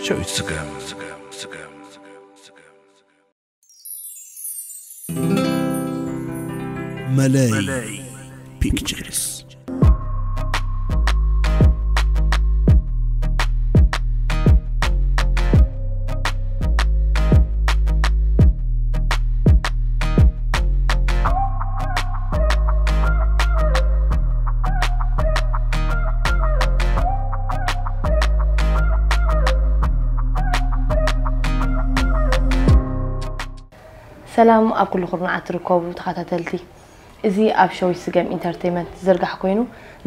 ሸዊት ስገም። መለይ ፒክቸርስ። ሰላም ኣብ ኩሉ ኩርናዓት ትርከቡ ተኸታተልቲ። እዚ ኣብ ሸዊት ስገም ኢንተርቴይመንት ዝዝርጋሕ ኮይኑ፣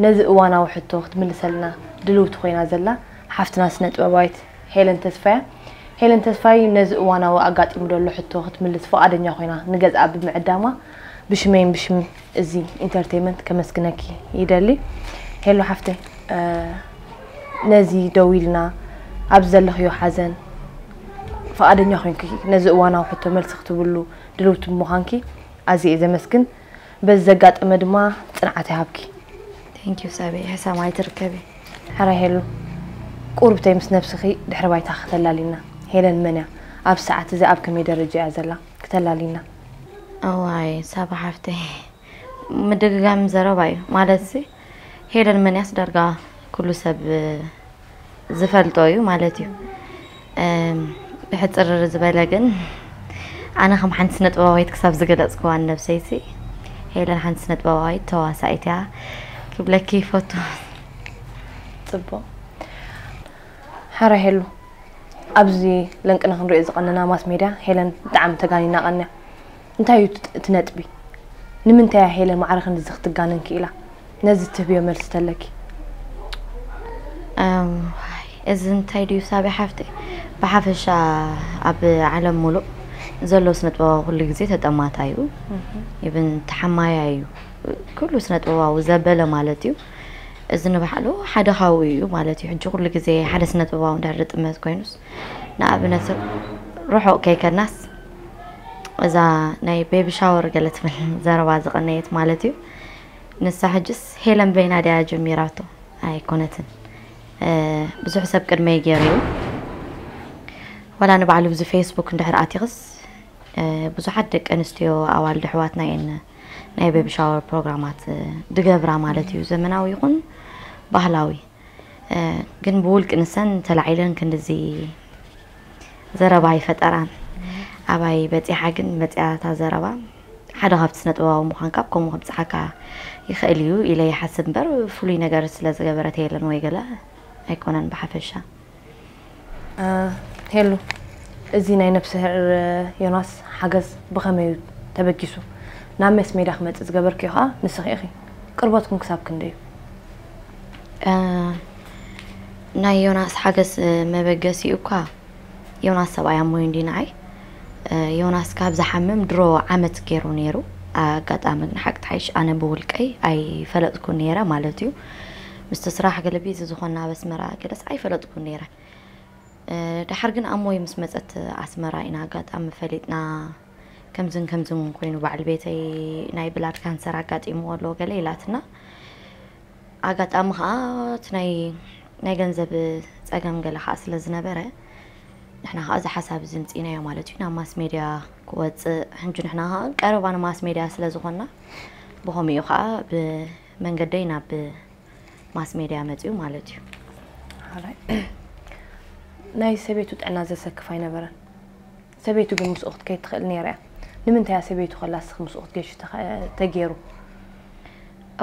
ነዚ እዋናዊ ሕቶ ክትምልሰልና ድልውቲ ኮይና ዘላ ሓፍትና ስነ ጥበባዊት ሄለን ተስፋያ። ሄለን ተስፋይ ነዚ እዋናዊ ኣጋጢሙ ዘሎ ሕቶ ክትምልስ ፍቓደኛ ኮይና ንገዝኣ ብምዕዳማ ብሽመይን ብሽም እዚ ኢንተርቴይመንት ከመስግነኪ ይደሊ። ሄሎ ሓፍተይ፣ እ፣ ነዚ ደው ኢልና ኣብዚ ዘለኽዮ ሓዘን ፍቓደኛ ኮይንኪ ነዚ እዋናዊ ሕቶ መልሲ ክትብሉ ድልውቲ ብምዃንኪ ኣዝየ እየ ዘመስግን። በዚ ዘጋጠመ ድማ ጽንዓት ይሃብኪ። Thank you ሳቢ፣ ሕሳም ኣይትርከቢ። ሕራይ ሄሉ፣ ቁርብተይ ምስ ነብስኺ ድሕሪ ባይታ ክተላሊና። ሄለን መን እያ? ኣብ ሰዓት እዚ ኣብ ከመይ ደረጃ እያ ዘላ? ክተላሊና። እዋይ ሳባ ሓፍተይ፣ ምድግጋም ዘረባ እዩ። ማለት ሲ ሄለን መን እያስ ዳርጋ ኩሉ ሰብ ዝፈልጦ እዩ ማለት እዩ። እም፣ ብሕጽር ዝበለ ግን ኣነ ከም ሓንቲ ስነ ጥበባዊት ክሳብ ዝገለጽክዋ ንነብሰይሲ ሄለን ሓንቲ ስነ ጥበባዊት ተዋሳኢት እያ ክብለኪ ይፈቱ። ጽቡቕ። ሓራ ሄሉ፣ ኣብዚ ለንቅና ክንሪኦ ዝቐነና ማስ ሜድያ ሄለን ብጣዕሚ ተጋኒና ቀንያ። እንታይ እዩ እቲ ነጥቢ? ንምንታይ እያ ሄለን ማዕረ ክንድዚ ክትጋነን ክኢላ? ነዚ ትህብዮ መልሲ ተለኪ። እም፣ ዋይ፣ እዚ እንታይ ድዩ ሳቢ ሓፍተይ? ብሓፈሻ ኣብ ዓለም ሙሉእ ዘሎ ስነ ጥበባዊ ኩሉ ግዜ ተጠማታ እዩ። ኢብን ተሓማያ እዩ። ኩሉ ስነ ጥበባዊ ዘበለ ማለት እዩ። እዚ ንባዕሉ ሓደ ካብኡ እዩ ማለት እዩ። ሕጂ ኩሉ ግዜ ሓደ ስነ ጥበባዊ እንድሕር ዝጥመት ኮይኑስ፣ ንኣብነት ርሑቕ ከይከድናስ፣ እዛ ናይ ቤቢ ሻወር ገለ ትብል ዘረባ ዝቐነየት ማለት እዩ። ንሳ ሕጅስ ሄለን በይና ድያ ጀሚራቶ? ኣይኮነትን። እ፣ ብዙሕ ሰብ ቅድመይ ገይሩ እዩ። ዋላ ንባዕሉ ብዚ ፌስቡክ እንድሕር ኣቲኽስ፣ እ፣ ብዙሓት ደቂ ኣንስትዮ ኣዋልድ ኣሕዋትና እየን ናይ ቤቢ ሻወር ፕሮግራማት፣ እ፣ ድገብራ ማለት እዩ። ዘመናዊ ይኹን ባህላዊ። እ፣ ግን ብውልቂ ንሰን ተላዒለን ክንድዚ ዘረባ ኣይፈጠራን። ኣባይ በጺሓ ግን መጺኣታ ዘረባ ሓደ ካብቲ ስነ ጥበባዊ ምዃንካ ኣብ ከምኡ ከብጽሓካ ይኽእል እዩ ኢለ ይሓስብ እምበር ፍሉይ ነገር ስለ ዝገበረት የለን ወይ ገለ ኣይኮነን ብሓፈሻ። እ፣ ሄሉ፣ እዚ ናይ ነፍስሄር ዮናስ ሓገዝ ብኸመይ እዩ ተበጊሱ? ናብ መስ ሜዳ ክመጽእ ዝገበርክዮ ኸኣ ንስኺ ኢኺ። ቅርበትኩም ክሳብ ክንደይ እዩ? እ፣ ናይ ዮናስ ሓገዝ መበገሲኡ እኳ ዮናስ ሰብኣይ ኣሞይ እንዲ ንዓይ፣ እ፣ ዮናስ ካብ ዝሓምም ድሮ ዓመት ገይሩ ነይሩ። ኣጋጣሚ ግን ሓቂ ትሓይሽ ኣነ ብውልቀይ ኣይፈለጥኩን ነይረ ማለት እዩ። ምስቲ ስራሕ ገለ ቢዚ ዝኾንና ኣብ ኣስመራ ገለስ ኣይፈለጥኩን ነይረ። እ፣ ደሓር ግን ኣሞይ ምስ መጸት ኣስመራ ኢና ኣጋጣሚ ፈሊጥና። ከምዝን ከምዝን እውን ኮይኑ በዓል ቤተይ ናይ ብላድ ካንሰር ኣጋጢምዎ ኣሎ ገለ ኢላትና። ኣጋጣሚ ኸኣ እቲ ናይ፣ ናይ ገንዘብ ጸገም ገለ ኸኣ ስለ ዝነበረ፣ ንሕና ኸኣ እዚ ሓሳብ እዚ ምጺእናዮ ማለት እዩ፣ ናብ ማስ ሜድያ ክወጽእ። ሕጂ ንሕና ኸኣ ቀረባ ንማስ ሜድያ ስለ ዝኾንና፣ ብኸምኡ ኸኣ ብመንገደይ ናብ ማስ ሜድያ መጺኡ ማለት እዩ። ሓራይ። ናይ ሰበይቱ ጥዕና ዘሰክፍ ኣይነበረን። ሰበይቱ ግን ምስኡ ክትከይድ ትኽእል ነይራ እያ። ንምንታይ እያ ሰበይቱ ከላ እስኺ ምስኡ ክትገይሽ ተኸ-፣ ተገይሩ?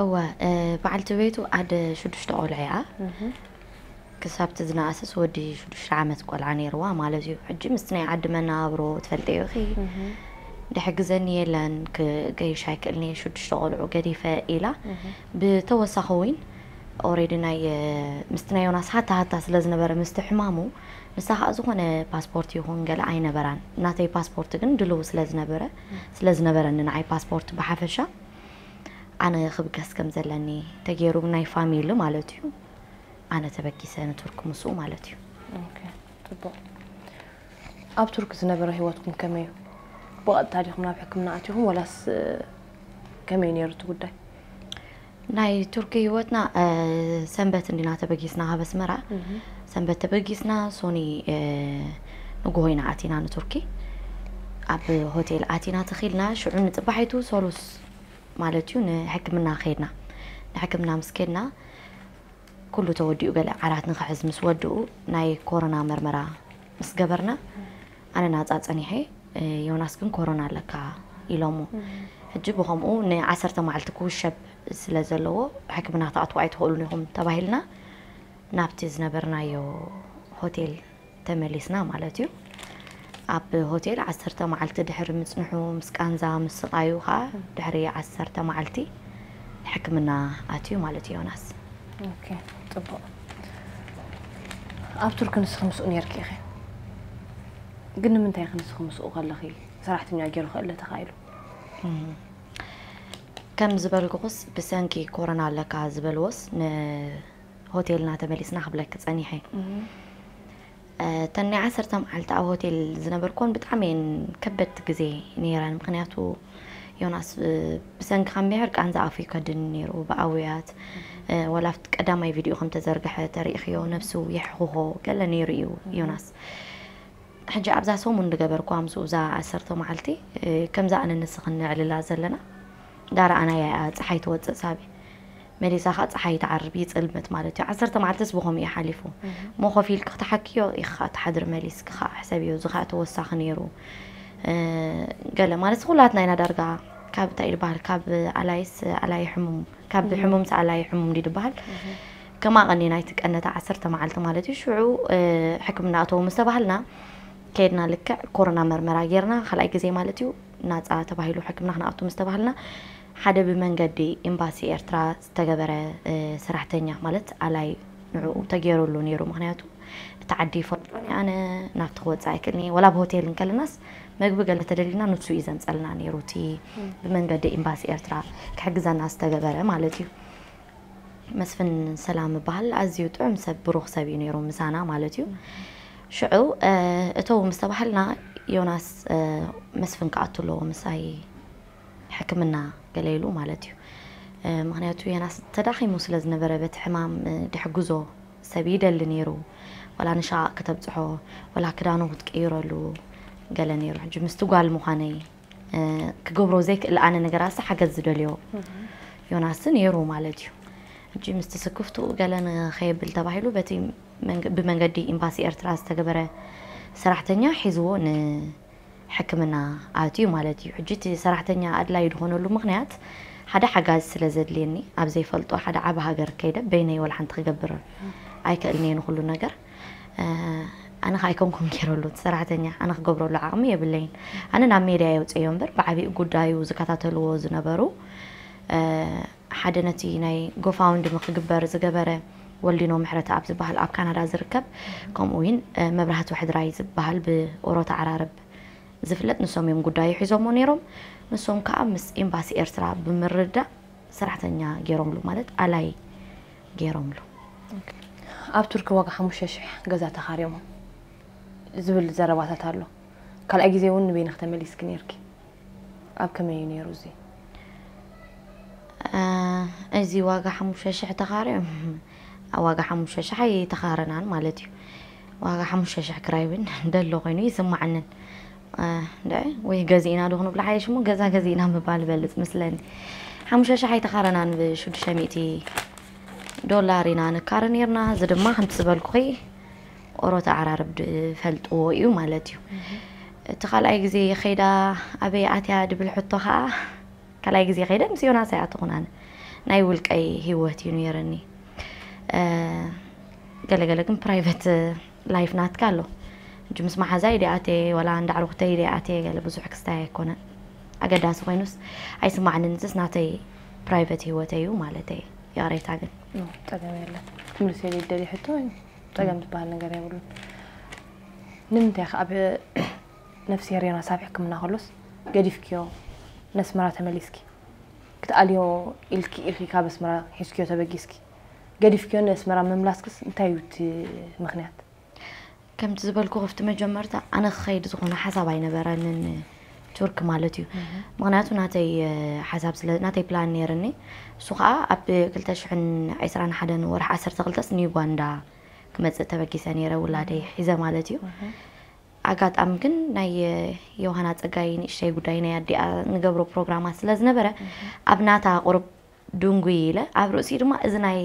እወ፣ እ፣ በዓልቲ ቤቱ ኣደ ሽዱሽተ ቆልዑ እያ። እህ። ክሳብ እቲ ዝነኣሰስ ወዲ ሽዱሽተ ዓመት ቆልዓ ነይርዋ ማለት እዩ። ሕጂ ምስቲ ናይ ዓዲ መነባብሮ ትፈልጥዮ ኢኺ። እህ። ድሕግዘኒ የለን፣ ክገይሽ ኣይክእልን እየ፣ ሽዱሽተ ቆልዑ ገዲፈ ኢላ። እህ። ብተወሳኺ እውን ኦሬዲ ናይ፣ እ፣ ምስቲ ናይ ዮናስ ሃታ ሃታ ስለ ዝነበረ ምስቲ ሕማሙ፣ ንሳ ኸኣ ዝኾነ ፓስፖርት ይኹን ገለ ኣይነበራን። ናተይ ፓስፖርት ግን ድልው ስለ ዝነበረ፣ ስለ ዝነበረኒ ንዓይ ፓስፖርት ብሓፈሻ ኣነ ክብገስ ከም ዘለኒ ተገይሩ ናይ ፋሚሊ ማለት እዩ። ኣነ ተበጊሰ ንቱርክ ምስኡ ማለት እዩ። ኦኬ፣ ጽቡቕ። ኣብ ቱርክ ዝነበረ ህይወትኩም ከመይ እዩ? ብቐጥታ ዲኹም ናብ ሕክምና ኣቲኹም ወላስ፣ እ፣ ከመይ ነይሩ እቲ ጉዳይ? ናይ ቱርኪ ህይወትና፣ እ፣ ሰንበት እንዲና ተበጊስና ካብ ኣስመራ። እህ። ሰንበት ተበጊስና ሶኒ ንግሆ ኢና ኣቲና ንቱርኪ። ኣብ ሆቴል ኣቲና ተኺልና ሽዑ ንጽባሒቱ ሰሉስ ማለት እዩ ንሕክምና ከይድና። ንሕክምና ምስ ከድና ኩሉ ተወዲኡ ገለ ዓራት ንኽሕዝ ምስ ወድኡ ናይ ኮሮና መርመራ ምስ ገበርና ኣነ ናጻ ጸኒሐ፣ ዮናስ ግን ኮሮና ኣለካ ኢሎሞ። ሕጂ ብኸምኡ ንዓሰርተ መዓልቲ ክውሸብ ስለ ዘለዎ ሕክምና ክትኣትዉ ኣይትኽእሉን ኢኹም ተባሂልና ናብቲ ዝነበርናዮ ሆቴል ተመሊስና ማለት እዩ። ኣብ ሆቴል ዓሰርተ መዓልቲ ድሕሪ ምጽንሑ ምስ ቃንዛ ምስ ስቓዩ ኸኣ ድሕሪ ዓሰርተ መዓልቲ ሕክምና ኣትዩ ማለት እዩ ዮናስ። ኦኬ፣ ጽቡቕ። ኣብ ቱርኪ ንስኺ ምስኡ ነይርኪ ኢኺ፣ ግን ንምንታይ ኢኺ ንስኺ ምስኡ ከለኺ ሰራሕተኛ ገይሩ ክእለ ተኻኢሉ? ከም ዝበልኩኹስ ብሰንኪ ኮሮና ኣለካ ዝበልዎስ ንሆቴልና ተመሊስና ክብለኪ ጸኒሐ። እተን ናይ ዓሰርተ መዓልቲ ኣብ ሆቴል ዝነበርኮን ብጣዕሚ እየን ከበድቲ ግዜ ነይረን። ምክንያቱ ዮናስ ብሰንኪ ካብ ምሕር ቃንዛ ኣፉ ይከድን ነይሩ ብኣውያት። ወላ ኣብቲ ቀዳማይ ቪድዮ ከም ተዘርግሐ ተሪእኽዮ ነብሱ የሕኹኾ ገለ ነይሩ እዩ ዮናስ። ሕጂ ኣብዛ ሰሙን ዝገበርኳ ምስኡ እዛ ዓሰርተ መዓልቲ ከምዛ ኣነ ንስኽን ንዕልላ ዘለና ዳርኣና እያ ጸሓይ ትወፅእ ሳቢ መሊሳ ከዓ ፀሓይ ትዓርብ ይፅልምት ማለት እዩ። ዓሰርተ መዓልትስ ብኸምኡ እዩ ሓሊፉ። እሞ ኮፍ ኢልኪ ክትሓክዮ ኢኻ ትሓድሪ መሊስኪ ከዓ ሕሰብዮ። እዚ ከዓ ተወሳኺ ነይሩ። ገለ ማለት ኩላትና ኢና ዳርጋ ካብ እንታይ እዩ ዝበሃል ካብ ኣላይስ ኣላይ ሕሙም ካብ ሕሙም ሰኣላይ ሕሙም ድዩ ዝበሃል ከማ ቀኒ ናይቲ ቀነታ ዓሰርተ መዓልቲ ማለት እዩ። ሽዑ ሕክምና ኣተው ምስ ተባሃልና ከይድና ልክዕ ኮሮና መርመራ ጌርና ካልኣይ ግዜ ማለት እዩ ናፃ ተባሂሉ ሕክምና ክንኣቱ ምስ ተባሃልና ሓደ ብመንገዲ ኤምባሲ ኤርትራ ዝተገበረ ሰራሕተኛ ማለት ኣላይ ንዕኡ ተገይሩሉ ነይሩ። ምክንያቱ እቲ ዓዲ ይፈልጦ ኣነ ናብቲ ክወፅእ ኣይክእልን እየ። ወላ ብሆቴል እንከለናስ መግቢ ገለ ተደሊና ንሱ እዩ ዘምፀልና ነይሩ። እቲ ብመንገዲ ኤምባሲ ኤርትራ ክሕግዘና ዝተገበረ ማለት እዩ። መስፍን ሰላም ይበሃል። ኣዝዩ ጥዑም ሰብ ብሩኽ ሰብ እዩ ነይሩ ምሳና ማለት እዩ። ሽዑ እተው ምስ ተባሃልና ዮናስ መስፍን ክኣቱ ኣለዎ ምሳይ ሕክምና ገለ ኢሉ ማለት እዩ። ምክንያቱ ዮናስ ተዳኺሙ ስለ ዝነበረ በቲ ሕማም ድሕግዞ ሰብ ይደሊ ነይሩ። ወላ ንሻቕ ከተብፅሖ ወላ ክዳኑ ክትቅይረሉ ገለ ነይሩ። ሕጂ ምስቲ ጓል ምዃነይ ክገብሮ ዘይክእል ኣነ ነገራት ሓገዝ ዝደልዮ ዮናስ ነይሩ ማለት እዩ። ሕጂ ምስቲ ስክፍትኡ ገለ ንኸየብል ተባሂሉ በቲ ብመንገዲ ኤምባሲ ኤርትራ ዝተገበረ ሰራሕተኛ ሒዝዎ ንሕክምና ኣትዩ ማለት እዩ። ሕጂ እቲ ሰራሕተኛ ኣድላዩ ዝኾነሉ ምክንያት ሓደ ሓጋዚ ስለ ዘድልየኒ ኣብ ዘይፈልጦ ሓደ ዓቢ ሃገር ከይደ በይነይ ወላ ሓንቲ ክገብር ኣይክእልን እየ ንኹሉ ነገር። ኣነ ከ ኣይኮንኩን ገይረሉ እቲ ሰራሕተኛ ኣነ ክገብረሉ ዓቕሚ የብለይን። ኣነ ናብ ሜድያ የውፅዮ እምበር ብዓቢኡ ጉዳዩ ዝከታተልዎ ዝነበሩ ሓደ ነቲ ናይ ጎፋውንድሚ ክግበር ዝገበረ ወልዲኖ ምሕረተኣብ ዝበሃል ኣብ ካናዳ ዝርከብ ከምኡ እውን መብራህቲ ወሕድራይ ዝበሃል ብኦሮታ ዓራርብ ዝፍለጥ ንሶም እዮም ጉዳዩ ሒዞሞ ነይሮም። ንሶም ከዓ ምስ ኤምባሲ ኤርትራ ብምርዳእ ሰራሕተኛ ገይሮምሉ ማለት ኣላይ ገይሮምሉ። ኣብ ቱርኪ ዋጋ ሓሙሽተ ሽሕ ገዛ ተኻርዮሞ ዝብል ዘረባታት ኣሎ። ካልኣይ ግዜ እውን ንበይንኺ ተመሊስኪ ነይርኪ። ኣብ ከመይ እዩ ነይሩ እዚ? እዚ ዋጋ ሓሙሽተ ሽሕ ተኻርዮም ኣብ ዋጋ ሓሙሽተ ሽሕ ኣይተኻረናን ማለት እዩ። ዋጋ ሓሙሽተ ሽሕ ክራይ እውን ደሎ ኮይኑ ይስማዓንን እንደ ወይ ገዚእና ዶ ክንብሎ ሓይሽ እሞ ገዛ ገዚእና ምባል በልፅ ምስለኒ። ሓሙሽተ ሽሕ ኣይተኻረናን ብሽዱሽተ ሚእቲ ዶላር ኢና ንካረ ነርና። እዚ ድማ ከምቲ ዝበልኩኺ ኦሮት ኣዕራርብ ድፈልጥዎ እዩ ማለት እዩ። እቲ ካልኣይ ግዜ ከይዳ ኣበይ ኣትያ ድብል ሕቶ ከዓ ካልኣይ ግዜ ከይደ ምስ ዮናስ ኣይኣተኹን ኣነ ናይ ውልቀይ ህይወት እዩ ነይረኒ። ገለገለ ግን ፕራይቨት ላይፍ ናትካ ኣሎ። ሕጂ ምስ መሓዛይ ድኣቴ ወላ እንዳ ኣዕሩኽተይ ድኣቴ ገለ ብዙሕ ክስታይ ኣይኮነን። ኣገዳሲ ኮይኑስ ኣይስማዕንን። እዚስ ናተይ ፕራይቨት ህይወተይ እዩ ማለተይ። ይቕሬታ ግን። ኖ፣ ጸገም የለን። ክትምልስ የለ ይደልይ ሕቶ ጸገም ዝበሃል ነገር የብሉን። ንምንታይ ከ ኣብ ነፍስሄር ዮናስ ኣብ ሕክምና ከሎስ ገዲፍክዮ ነስመራ ተመሊስኪ? ክትኣልዮ ኢልኪ ኢኺ ካብ ኣስመራ ሒዝክዮ ተበጊስኪ። ገዲፍክዮ ንኣስመራ ምምላስክስ እንታይ እዩ እቲ ምኽንያት? ከምቲ ዝበልኩ ክፍቲ መጀመርታ ኣነ ክኸይድ ዝኾነ ሓሳብ ኣይነበረንን ቱርክ ማለት እዩ። ምኽንያቱ ናተይ ሓሳብ ስለ ናተይ ፕላን ነይርኒ። እሱ ከዓ ኣብ ክልተ ሽሕን ዕስራን ሓደን ወርሒ ዓሰርተ ክልተስ ንዩጋንዳ ክመፅእ ተበጊሰ ነይረ፣ ውላደይ ሒዘ ማለት እዩ። ኣጋጣሚ ግን ናይ ዮሃና ፀጋይ ንእሽተይ ጉዳይ ናይ ኣዲኣ ንገብሮ ፕሮግራማት ስለ ዝነበረ ኣብ ናታ ቁሩብ ድንጉይ ኢለ፣ ኣብ ርእሲኡ ድማ እዚ ናይ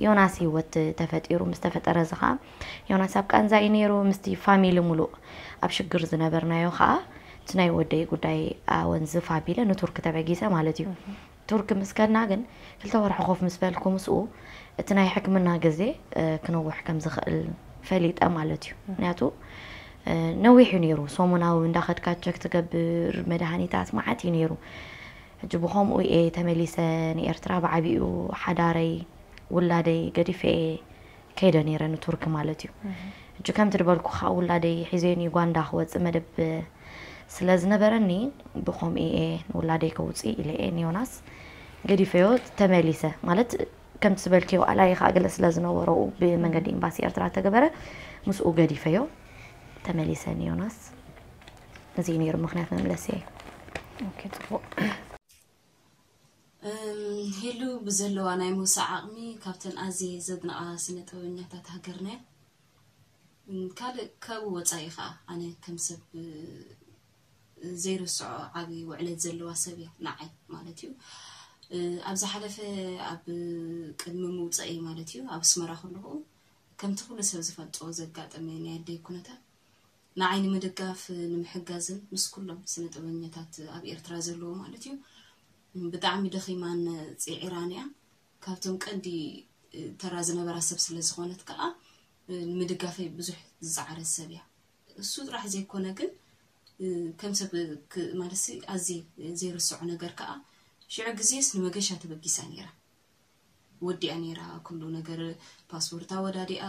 ዮናስ ህይወት ተፈጢሩ ምስ ተፈጠረ፣ እዚ ከዓ ዮናስ ኣብ ቃንዛ እዩ ነይሩ። ምስቲ ፋሚሊ ሙሉእ ኣብ ሽግር ዝነበርናዮ ከዓ እቲ ናይ ወደይ ጉዳይ ኣወንዝፍ ኣቢለ ንቱርክ ተበጊሰ ማለት እዩ። ቱርክ ምስ ከድና ግን ክልተ ወርሒ ኮፍ ምስ በልኩ ምስኡ እቲ ናይ ሕክምና ግዜ ክነውሕ ከም ዝኽእል ፈሊጠ ማለት እዩ። ምክንያቱ ነዊሕ እዩ ነይሩ፣ ሰሙናዊ እንዳኸድካ ቸክ ትገብር፣ መድሃኒታት መዓት እዩ ነይሩ። ሕጂ ብኸምኡ እየ ተመሊሰ ንኤርትራ ብዓቢኡ ሓዳረይ ውላደይ ገዲፈ እየ ከይደ ነይረ ንቱርክ ማለት እዩ። ሕጂ ከምቲ ድበልኩ ከዓ ውላደይ ሒዘ ዩጋንዳ ክወፅእ መደብ ስለ ዝነበረኒ ብኸምኡ እየ ንውላደይ ከውፅእ ኢለ እየ ንዮናስ ገዲፈዮ ተመሊሰ። ማለት ከምቲ ዝበልክዮ ኣላይ ከዓ ገለ ስለ ዝነበረኡ ብመንገዲ ኤምባሲ ኤርትራ ተገበረ ምስኡ ገዲፈዮ ተመሊሰ ንዮናስ። እዚ እዩ ነይሩ ምክንያት መምለሰይ። ኦኬ፣ ጽቡቕ። ሄሉ ብዘለዋ ናይ ምውሳዕ ዓቕሚ ካብተን ኣዝየ ዘድንቓ ስነ ጥበበኛታት ሃገርና እያ። ካልእ ካብኡ ወጻኢ ኸኣ ኣነ ከም ሰብ ዘይርስዖ ዓቢ ውዕለት ዘለዋ ሰብ እያ ንዓይ ማለት እዩ። ኣብ ዝሓለፈ ኣብ ቅድሚ ምውጻኢ ማለት እዩ ኣብ ኣስመራ ከለኹ ከምቲ ኩሉ ሰብ ዝፈልጦ ዘጋጠመ ናይ ኣደይ ኩነታት ንዓይ ንምድጋፍ ንምሕጋዝን ምስ ኩሎም ስነ ጥበበኛታት ኣብ ኤርትራ ዘለዉ ማለት እዩ ብጣዕሚ ደኺማን ጽዒራን እያ። ካብቶም ቀንዲ ተራ ዝነበራ ሰብ ስለ ዝኾነት ከኣ ንምድጋፈይ ብዙሕ ዝጸዓረት ሰብ እያ። እሱ ጥራሕ ዘይኮነ ግን ከም ሰብ ማለት ኣዝየ ዘይርስዖ ነገር ከኣ ሽዑ ግዜስ ንመገሻ ተበጊሳ ነይራ። ወዲኣ ነይራ ኩሉ ነገር ፓስፖርት ኣወዳዲኣ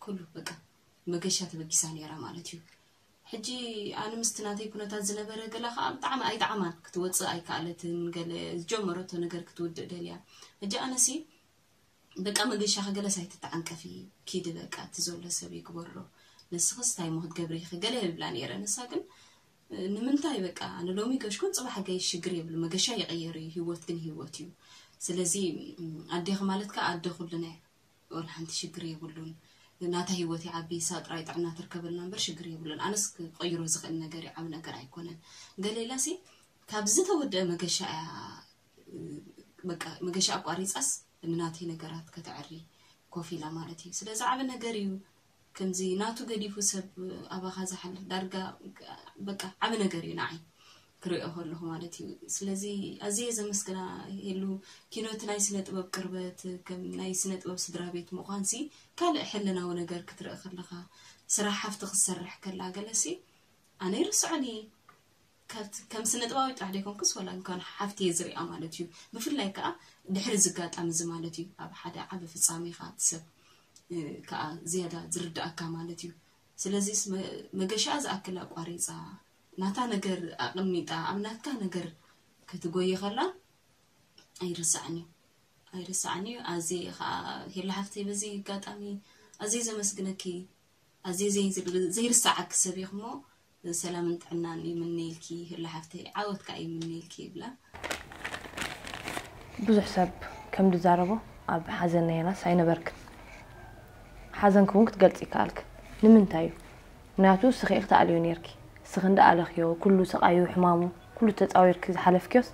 ኩሉ በቃ መገሻ ተበጊሳ ነይራ ማለት እዩ። ሕጂ ኣነ ምስቲ ናተይ ኩነታት ዝነበረ ገላ ከዓ ብጣዕሚ ኣይጠዓማን ክትወፅእ ኣይከኣለትን ገለ ዝጀመረቶ ነገር ክትውድእ ደልያ። ሕጂ ኣነሲ በቃ መገሻ ከገለስ ኣይትተዓንቀፊ ኪዲ በቃ እቲ ዘሎ ሰብ ይግበሮ ንስኽስ እንታይ ሞ ክትገብሪ ኢኺ ገለ ይብላ ነይረ። ንሳ ግን ንምንታይ በቃ ኣነ ሎሚ ገሽኩን ፅባሕ ገይሽ ሽግር የብሉ መገሻ ይቕየር እዩ ህይወት ግን ህይወት እዩ። ስለዚ ኣዴኺ ማለት ከዓ ኣደ ኩልና እያ። ወላ ሓንቲ ሽግር የብሉን። ናታ ህይወት ይዓቢ እሳ ጥራይ ጥዕና ትርከበልና እምበር ሽግር የብሉን። ኣነስ ክቐይሮ ዝኽእል ነገር እዩ ዓብ ነገር ኣይኮነን። ገለ ኢላሲ ካብ ዝተወደአ መገሻ እያ በቃ መገሻ ኣቋሪጻስ ንናተይ ነገራት ከተዕሪ ኮፍ ኢላ ማለት እዩ። ስለዚ ዓቢ ነገር እዩ። ከምዚ ናቱ ገዲፉ ሰብ ኣባኻ ዝሓልፍ ዳርጋ በቃ ዓቢ ነገር እዩ ንዓይ ክሪኦ ከለኹ ማለት እዩ። ስለዚ ኣዝየ ዘመስግና ሄሉ ኪኖ እቲ ናይ ስነ ጥበብ ቅርበት ከም ናይ ስነ ጥበብ ስድራ ቤት ምዃንሲ ካልእ ሕልናዊ ነገር ክትርኢ ከለኻ ስራሕ ሓፍቲ ክትሰርሕ ከላ ገለሲ ኣነ ይርስዖን እየ። ከም ስነ ጥበባዊ ጥራሕ ደይኮንኩስ ወላ እንኳን ሓፍቲ እየ ዝሪኣ ማለት እዩ። ብፍላይ ከዓ ድሕሪ ዝጋጣሚ እዚ ማለት እዩ ኣብ ሓደ ዓቢ ፍጻሜ ከዓ እቲ ሰብ ከዓ ዝያዳ ዝርድኣካ ማለት እዩ። ስለዚ መገሻ ዝኣክል ኣቋሪፃ ናታ ነገር ኣቐሚጣ ኣብ ናትካ ነገር ክትጎይ ከላ ኣይርሳዕን እዩ ኣይርሳዕን እዩ። ኣዝየ ከዓ ሄላ ሓፍተይ በዚ ኣጋጣሚ ኣዝየ ዘመስግነኪ ኣዝየ ዘይርሳዓኪ ሰብ ኢኺ እሞ ሰላምን ጥዕናን ይምነየልኪ ሄላ ሓፍተይ ዓወት ከዓ ይምነየልኪ ይብላ። ብዙሕ ሰብ ከም ዝዛረቦ ኣብ ሓዘን ናይ ዮናስ ኣይነበርክን። ሓዘንኪ እውን ክትገልፂ ይከኣልኪ። ንምንታይ እዩ? ምክንያቱ እስኺ ኢኺ ትኣልዮ ነይርኪ። እስኺ እንዳኣለኽዮ ኩሉ ስቓዩ ሕማሙ ኩሉ ተፃዊርኪ ዝሓለፍክዮስ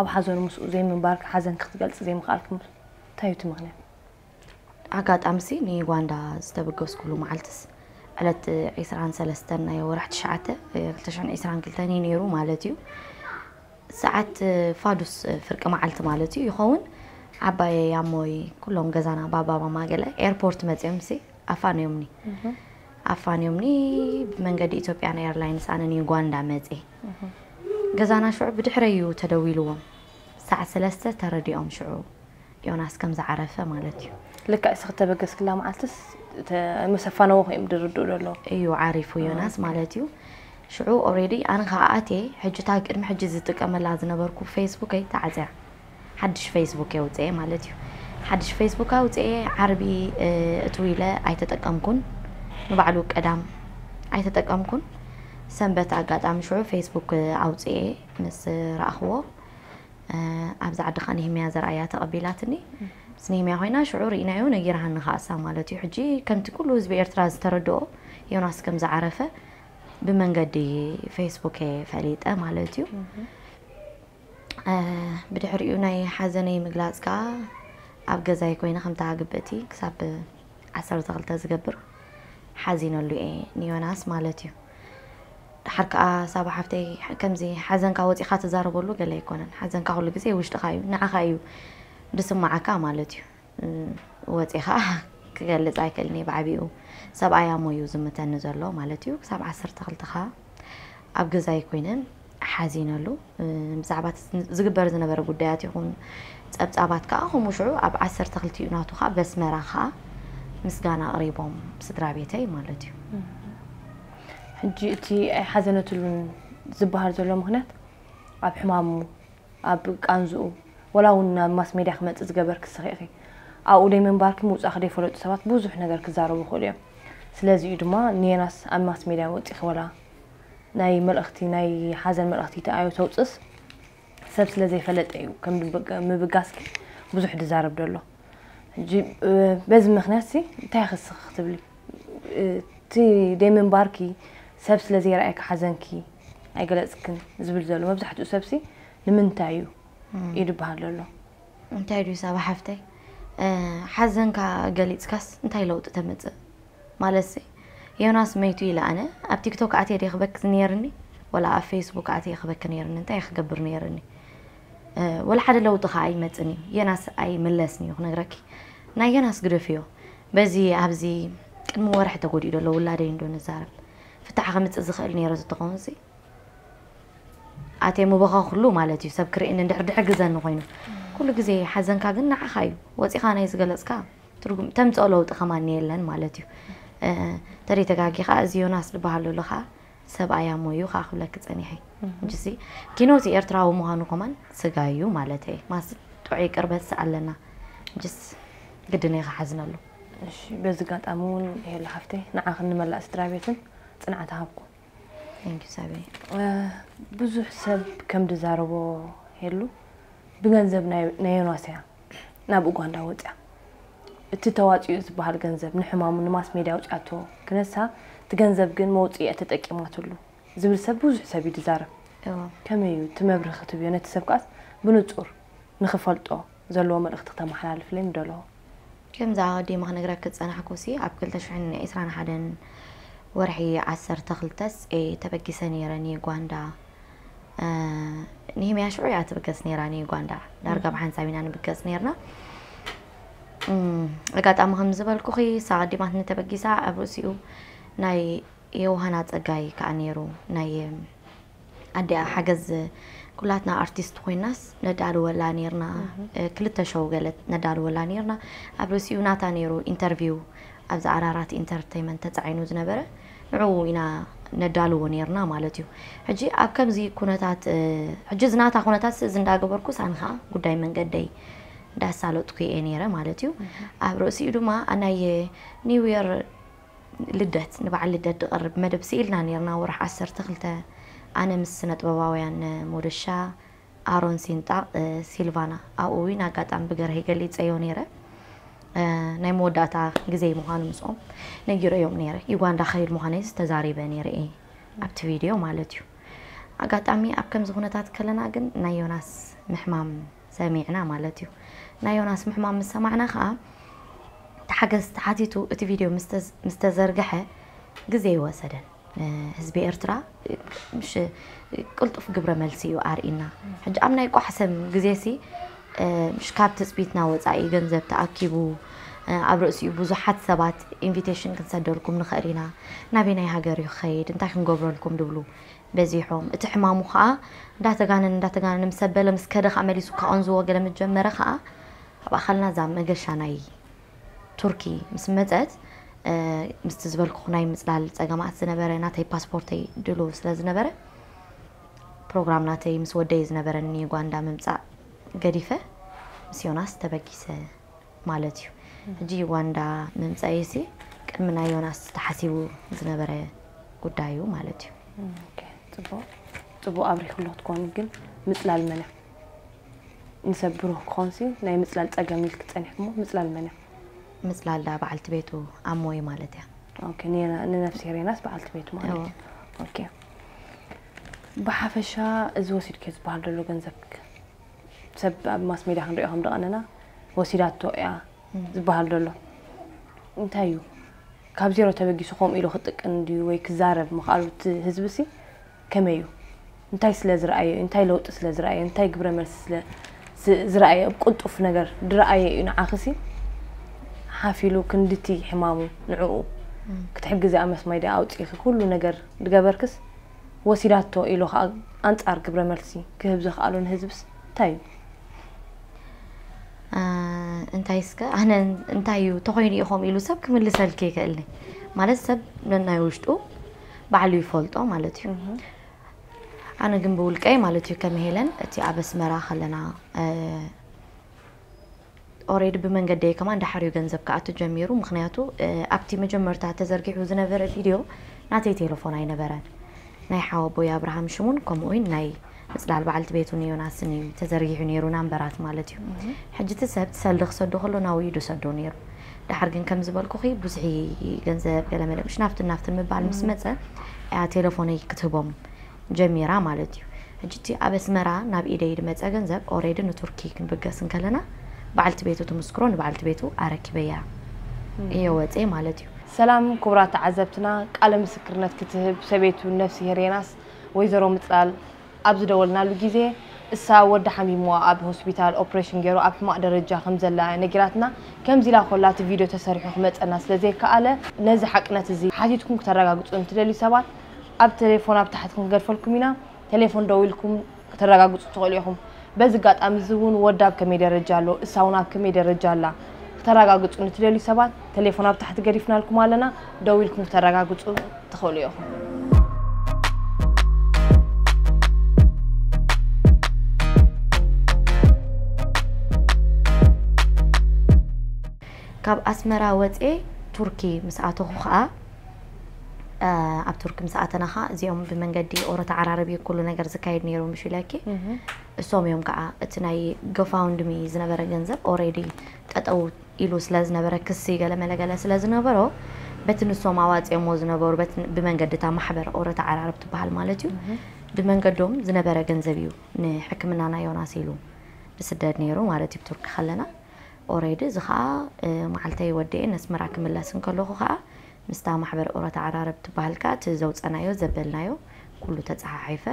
ኣብ ሓዘኑ ምስኡ ዘይምንባርኪ ሓዘንኪ ክትገልፂ ዘይምኽኣልኪ እንታይ እዩ እቲ ምኽንያት? ኣጋጣሚሲ ንዩጋንዳ ዝተበገስኩሉ መዓልትስ ዕለት ዕስራን ሰለስተን ናይ ወርሒ ትሽዓተ ክልተ ሽሕን ዕስራን ክልተን እዩ ነይሩ ማለት እዩ። ሰዓት ፋዱስ ፍርቂ መዓልቲ ማለት እዩ ይኸውን። ዓባየይ ኣሞይ ኩሎም ገዛና ባባ ማማ ገለ ኤርፖርት መፂኦምሲ ኣፋንዮምኒ ኣፋንዮምኒ ብመንገዲ ኢትዮጵያን ኤርላይንስ ኣነ ንዩጋንዳ መፅየ። ገዛና ሽዑ ብድሕረይ እዩ ተደዊልዎም። ሰዓት ሰለስተ ተረዲኦም ሽዑ ዮናስ ከም ዝዓረፈ ማለት እዩ። ልክዕ እስኺ እተበገስክላ መዓልትስ መሰፋነዎ እዮም ዝርድኡ ዘለዉ። እዩ ዓሪፉ ዮናስ ማለት እዩ። ሽዑ ኦሬዲ ኣነ ከዓ ኣትየ ሕጂ እታ ቅድሚ ሕጂ ዝጥቀመላ ዝነበርኩ ፌስቡከይ ተዓፅያ። ሓድሽ ፌስቡክ የውፅኤ ማለት እዩ። ሓድሽ ፌስቡክ ኣውፅኤ ዓርቢ እትው ኢለ ኣይተጠቀምኩን። ንባዕሉ ቀዳም ኣይተጠቀምኩን። ሰንበት ኣጋጣሚ ሽዑ ፌስቡክ ኣውፅኤ ምስ ረኣኽዎ ኣብዚ ዓዲ ከዓ ንሂምያ ዘርኣያ ተቐቢላትኒ። ስኒህምያ ኮይና ሽዑ ርኢናዮ ነጊርሃኒ ከኣሳ ማለት እዩ። ሕጂ ከምቲ ኩሉ ህዝቢ ኤርትራ ዝተረድኦ ዮናስ ከም ዝዓረፈ ብመንገዲ ፌስቡክ እየ ፈሊጠ ማለት እዩ። ብድሕሪኡ ናይ ሓዘነይ ምግላጽ ከኣ ኣብ ገዛይ ኮይነ ከምታ ግብእቲ ክሳብ ዓሰርተ ክልተ ዝገብር ሓዚነሉ እየ ንዮናስ ማለት እዩ። ድሓር ከኣ ሳባ ሓፍተይ ከምዚ ሓዘንካ ወጺኻ ትዛረበሉ ገለ ኣይኮነን። ሓዘንካ ኩሉ ግዜ ውሽጥኻ እዩ፣ ንዓኻ እዩ ድስማዓካ ማለት እዩ። ወጺኻ ክገልጽ ኣይክእልን እየ ብዓቢኡ። ሰብኣይ ኣሞ እዩ ዝምተኒ ዘሎ ማለት እዩ። ክሳብ ዓሰርተ ክልተ ከኣ ኣብ ገዛይ ኮይነ ሓዚነሉ። ብዛዕባ ዝግበር ዝነበረ ጉዳያት ይኹን ጸብጻባት ከኣ ከምኡ ሽዑ ኣብ ዓሰርተ ክልቲኡ ናቱ ከኣ በስመራ ከኣ ምስጋና ኣቕሪቦም ስድራ ቤተይ ማለት እዩ። ሕጂ እቲ ኣይሓዘነትሉን ዝበሃል ዘሎ ምኽንያት ኣብ ሕማሙ ኣብ ቃንዝኡ ወላ እውን ናብ ማስ ሜድያ ክመፅእ ዝገበርክ ስኺ ኢኺ ኣብኡ ደይ ምንባርኪ ምውፃእኪ ደይፈለጡ ሰባት ብዙሕ ነገር ክዛረቡ ይኽእሉ እዮም ስለዚ እዩ ድማ ንየናስ ኣብ ማስ ሜድያ ወፂኺ ወላ ናይ መልእኽቲ ናይ ሓዘን መልእኽቲ ተኣዮ ተውፅስ ሰብ ስለ ዘይፈለጠ እዩ ከም ምብጋስኪ ብዙሕ ድዛረብ ደሎ ሕጂ በዚ ምኽንያት ሲ እንታይ ክስኺ ክትብሊ እቲ ደይ ምንባርኪ ሰብ ስለ ዘይረኣየኪ ሓዘንኪ ኣይገለፅክን ዝብል ዘሎ መብዛሕትኡ ሰብሲ ንምንታይ እዩ እዩ ዝበሃል ዘሎ። እንታይ ድዩ ሳባ ሓፍተይ ሓዘንካ ገሊፅካስ እንታይ ለውጢ ተምፅእ? ማለትሲ ዮናስ መይቱ ኢለ ኣነ ኣብ ቲክቶክ ኣትየ ድየ ክበኪ ነይርኒ ወላ ኣብ ፌስቡክ ኣትየ ክበኪ ነይርኒ እንታይ ክገብር ነይርኒ? ወላ ሓደ ለውጢ ከዓ ኣይመፅን እዩ። ዮናስ ኣይምለስን እዩ ክነግረኪ። ናይ ዮናስ ግደፍዮ። በዚ ኣብዚ ቅድሚ ወርሒ ተጎዲኡ ዘሎ ውላደይ እንዶ ንዛረብ። ፍታሕ ከምፅእ ዝኽእል ነይረ ዝተኾንሲ ኣትየ ምበኸኹሉ ማለት እዩ ሰብ ክርእየኒ እንድሕር ድሕግዘኒ ኮይኑ። ኩሉ ግዜ ሓዘንካ ግን ንዓኻ እዩ። ወፂኻ ናይ ዝገለፅካ ትርጉም ተምፅኦ ለውጢ ከማን የለን ማለት እዩ። ተደይ ተጋጊኻ እዚ ዮናስ ዝበሃል ዘሎ ከዓ ሰብኣይ ኣሞ እዩ ከዓ ክብለኪ ፀኒሐ። ሕጂሲ ኪኖ እቲ ኤርትራዊ ምዃኑ ከማን ስጋ እዩ ማለት እየ። ማስ ጥዑይ ቅርበት ኣለና። ሕጂስ ግድን እየ ክሓዝነሉ። እሺ በዚ ኣጋጣሚ እውን ሄሉ ሓፍተይ ንዓኽን ንመላእ ስድራ ቤትን ፅንዓት ይሃብኩም። Thank you ሳቢ። ብዙሕ ሰብ ከም ድዛረቦ ሄሉ ብገንዘብ ናይ ዮናስ እያ ናብ ኡጋንዳ ወፅያ። እቲ ተዋፂኡ ዝበሃል ገንዘብ ንሕማሙ ንማስ ሜድያ ኣውፅኣቶ ክነሳ እቲ ገንዘብ ግን መውፅኢ እያ ተጠቂማትሉ ዝብል ሰብ ብዙሕ ሰብ እዩ ድዛረብ። ከመይ እዩ እቲ መብርሂ ክትብዮ ነቲ ሰብ ከኣስ ብንፁር ንኽፈልጦ ዘለዎ መልእኽቲ ክተመሓላልፍለይ ምደለኹ። ከምዚ ኣቐዲመ ክነግረኪ ዝጸናሕኩሲ ኣብ ክልተ ሽሕን ዕስራን ሓደን ወርሒ ዓሰርተ ክልተስ እየ ተበጊሰ ነይረ ንዩጋንዳ። ንሂምያ ሽዑ እያ ትብገስ ነይራ ንዩጋንዳ። ዳርጋ ብሓንሳብ ኢና ንብገስ ነይርና። ኣጋጣሚ ከም ዝበልኩኺ እሳ ኣቐዲማትኒ ተበጊሳ ኣብ ርእሲኡ ናይ ዮውሃና ጸጋይ ከኣ ነይሩ ናይ ኣዲኣ ሓገዝ ኩላትና ኣርቲስት ኮይናስ ነዳልወላ ነርና ክልተ ሸው ገለ ነዳልወላ ነርና ኣብ ርእሲኡ ናታ ነይሩ ኢንተርቪው ኣብዚ ኣራራት ኢንተርቴይመንት ተፃዒኑ ዝነበረ ንዕኡ ኢና ነዳልዎ ነርና ማለት እዩ ሕጂ ኣብ ከምዚ ኩነታት ሕጂ ዝናታ ኩነታት እዚ እንዳገበርኩ ሳን ከዓ ጉዳይ መንገደይ እንዳሳለጥኩ እየ ነይረ ማለት እዩ ኣብ ርእሲኡ ድማ ናይ ኒው የር ልደት ንበዓል ልደት ዝቐርብ መደብ ስኢልና ነርና ወርሒ ዓሰርተ ክልተ ኣነ ምስ ስነጥበባውያን ሞደሻ ኣሮን ሲንጣቕ ሲልቫና ኣብኡ እውን ኣጋጣሚ ብገርሀይ ገሊፀዮ ነይረ ናይ መወዳእታ ግዜ ምዃኑ ምስኦም ነጊረዮም ነይረ ዩጋንዳ ከይድ ምዃነይስ ተዛሪበ ነይረ እየ ኣብቲ ቪድዮ ማለት እዩ ኣጋጣሚ ኣብ ከምዚ ኩነታት ከለና ግን ናይ ዮናስ ምሕማም ሰሚዕና ማለት እዩ። ናይ ዮናስ ምሕማም ምስ ሰማዕና ከኣ ተሓገዝ ተሓቲቱ እቲ ቪድዮ ምስ ተዘርግሐ ግዜ ኣይወሰደን። ህዝቢ ኤርትራ ምሽ ቅልጡፍ ግብረ መልሲ እዩ ኣርኢና። ሕጂ ኣብ ናይ ቋሕሰም ግዜሲ ምሽ ካብ ትጽቢትና ወጻኢ ገንዘብ ተኣኪቡ ኣብ ርእሲኡ ብዙሓት ሰባት ኢንቪቴሽን ክንሰደልኩም ንኽእል ኢና ናበይ ናይ ሃገር እዩ ክኸይድ እንታይ ክንገብረልኩም ድብሉ በዚሖም። እቲ ሕማሙ ኸኣ እንዳተጋነነ እንዳተጋነነ ምስ ኣበለ ምስ ከደ ኸኣ መሊሱ ከቐንዝዎ ገለ ምስ ጀመረ ኸኣ ኣብ ኣኻልና እዛ መገሻ ናይ ቱርኪ ምስ መጸት ምስቲ ዝበልኩኹ ናይ ምጽላል ጸገማት ዝነበረ ናተይ ፓስፖርተይ ድሉው ስለ ዝነበረ ፕሮግራም ናተይ ምስ ወደይ ዝነበረኒ ዩጋንዳ ምምጻእ ገዲፈ ምስ ዮናስ ተበጊሰ። ማለት እዩ። ሕጂ ዩጋንዳ ምምፀእይሲ ቅድሚ ናይ ዮናስ ተሓሲቡ ዝነበረ ጉዳይ እዩ ማለት እዩ። ፅቡቅ ኣብሪክሎ ክትኮኒ ግን ምፅላል መን እያ? ንሰብ ብሩህ ክኾንሲ ናይ ምጽላል ጸገም ኢልክ ጸኒሕክሞ? ምጽላል መን እያ? ምጽላል ዳ በዓልቲ ቤቱ ኣሞይ ማለት እያ። ኦኬ፣ ንየና- ንነፍሲ ሄሬናስ በዓልቲ ቤቱ ማለት እዩ። ኦኬ፣ ብሓፈሻ እዚ ወሲድክዮ ዝበሃል ዘሎ ገንዘብ ሰብ ኣብ ማስ ሜድያ ክንሪኦ ከም ደቐነና ወሲዳቶ እያ ዝበሃል ዘሎ እንታይ እዩ? ካብ ዜሮ ተበጊሱ ከምኡ ኢሉ ክጥቅን ድዩ ወይ ክዛረብ ምኽኣሉ እቲ ህዝቢ ሲ ከመይ እዩ? እንታይ ስለ ዝረኣየ እዩ? እንታይ ለውጢ ስለ ዝረኣየ? እንታይ ግብረ መልሲ ስለ ዝ- ዝረኣየ? ኣብ ቅልጡፍ ነገር ዝረኣየ እዩ ንዓኺ ሲ ሓፍ ኢሉ ክንድቲ ሕማሙ ንዕኡ ክትሕግዚ ኣብ ማስ ሜድያ ኣውፂእኺ ኩሉ ነገር ዝገበርክስ ወሲዳቶ ኢሉ ከዓ ኣንፃር ግብረ መልሲ ክህብ ዘኽኣሉ ንህዝብስ እንታይ እዩ? እንታይ እስከ ኣነ እንታይ እዩ ተኾይኑ እዩ ከምኡ ኢሉ ሰብ ክምልሰልኪ ይኽእል ማለት ሰብ ነናይ ውሽጡ ባዕሉ ይፈልጦ ማለት እዩ። ኣነ ግን ብውልቀይ ማለት እዩ ከም ሄለን እቲ ኣብ ኣስመራ ከለና ኦሬዲ ብመንገደይ ከማን ዳሓር እዩ ገንዘብ ክኣቱ ጀሚሩ። ምክንያቱ ኣብቲ መጀመርታ ተዘርጊሑ ዝነበረ ቪድዮ ናተይ ቴሌፎን ኣይነበረን፣ ናይ ሓወቦይ ኣብርሃም ሽሙን ከምኡ እውን ናይ ምፅላል በዓልቲ ቤቱ ንዮናስን እዩ ተዘርጊሑ ነይሩ ናምበራት ማለት እዩ። ሕጂ እቲ ሰብ ሰልዲ ክሰዶ ከሎ ናብኡ እዩ ዝሰዶ ነይሩ። ዳሓር ግን ከም ዝበልኩኺ ብዙሒ ገንዘብ ገለመለ ምሽ ናፍትን ናፍትን ምባል ምስ መፀ እያ ቴሌፎነይ ክትህቦም ጀሚራ ማለት እዩ። ሕጂ እቲ ኣብ ኣስመራ ናብ ኢደይ ዝመፀ ገንዘብ ኦሬዲ ንቱርኪ ክንብገስ እንከለና በዓልቲ ቤቱ ትምስክሮ ንበዓልቲ ቤቱ ኣረኪበያ እየ ወፀ ማለት እዩ። ሰላም ክቡራት ተዓዘብትና፣ ቃለ ምስክርነት ክትህብ ሰበይቱ ነፍሲ ሄሬናስ ወይዘሮ ምፅላል ኣብ ዝደወልናሉ ግዜ እሳ ወዳ ሓሚምዋ ኣብ ሆስፒታል ኦፕሬሽን ገይሩ ኣብ ሕማቕ ደረጃ ከም ዘላ ነጊራትና። ከምዚ ኢላ ኮላ እቲ ቪድዮ ተሰሪሑ ክመፀና ስለ ዘይከኣለ ነዚ ሓቅነት እዚ ሓቲትኩም ክተረጋግፁ እንትደልዩ ሰባት ኣብ ቴሌፎን ኣብ ታሕቲ ክንገድፈልኩም ኢና። ቴሌፎን ደዊልኩም ክተረጋግፁ ትኽእሉ ኢኹም። በዚ ኣጋጣሚ እዚ እውን ወዳ ኣብ ከመይ ደረጃ ኣሎ፣ እሳ እውን ኣብ ከመይ ደረጃ ኣላ ክተረጋግፁ ንትደልዩ ሰባት ቴሌፎን ኣብ ታሕቲ ገዲፍናልኩም ኣለና። ደዊልኩም ክተረጋግፁ ትኽእሉ ኢኹም። ካብ ኣስመራ ወፅኤ ቱርኪ ምስ ኣተኹ ከዓ ኣብ ቱርኪ ምስ ኣተና ከዓ እዚኦም ብመንገዲ ኦሮ ተዓራረብ እዩ ኩሉ ነገር ዝካየድ ነይሩ ምሽ ኢለኪ። እሶም እዮም ከዓ እቲ ናይ ጎፋውንድሚ ዝነበረ ገንዘብ ኦሬዲ ጠጠው ኢሉ ስለ ዝነበረ ክሲ ገለ መለገለ ስለ ዝነበሮ በቲ ንሶም ኣዋፂኦሞ ዝነበሩ በቲ ብመንገዲ እታ ማሕበር ኦሮ ተዓራረብ ትበሃል ማለት እዩ። ብመንገዶም ዝነበረ ገንዘብ እዩ ንሕክምናና ዮናስ ኢሉ ዝስደድ ነይሩ ማለት እዩ ብቱርኪ ከለና። ኦሬዲ እዚ ከዓ መዓልተይ ወዲኤ ነስመራ ክምለስ እንከለኹ ከዓ ምስታ ማሕበር ኦሮ ተዓራረብ ትበሃል ከዓ እቲ ዘውፀናዮ ዘበልናዮ ኩሉ ተፀሓሒፈ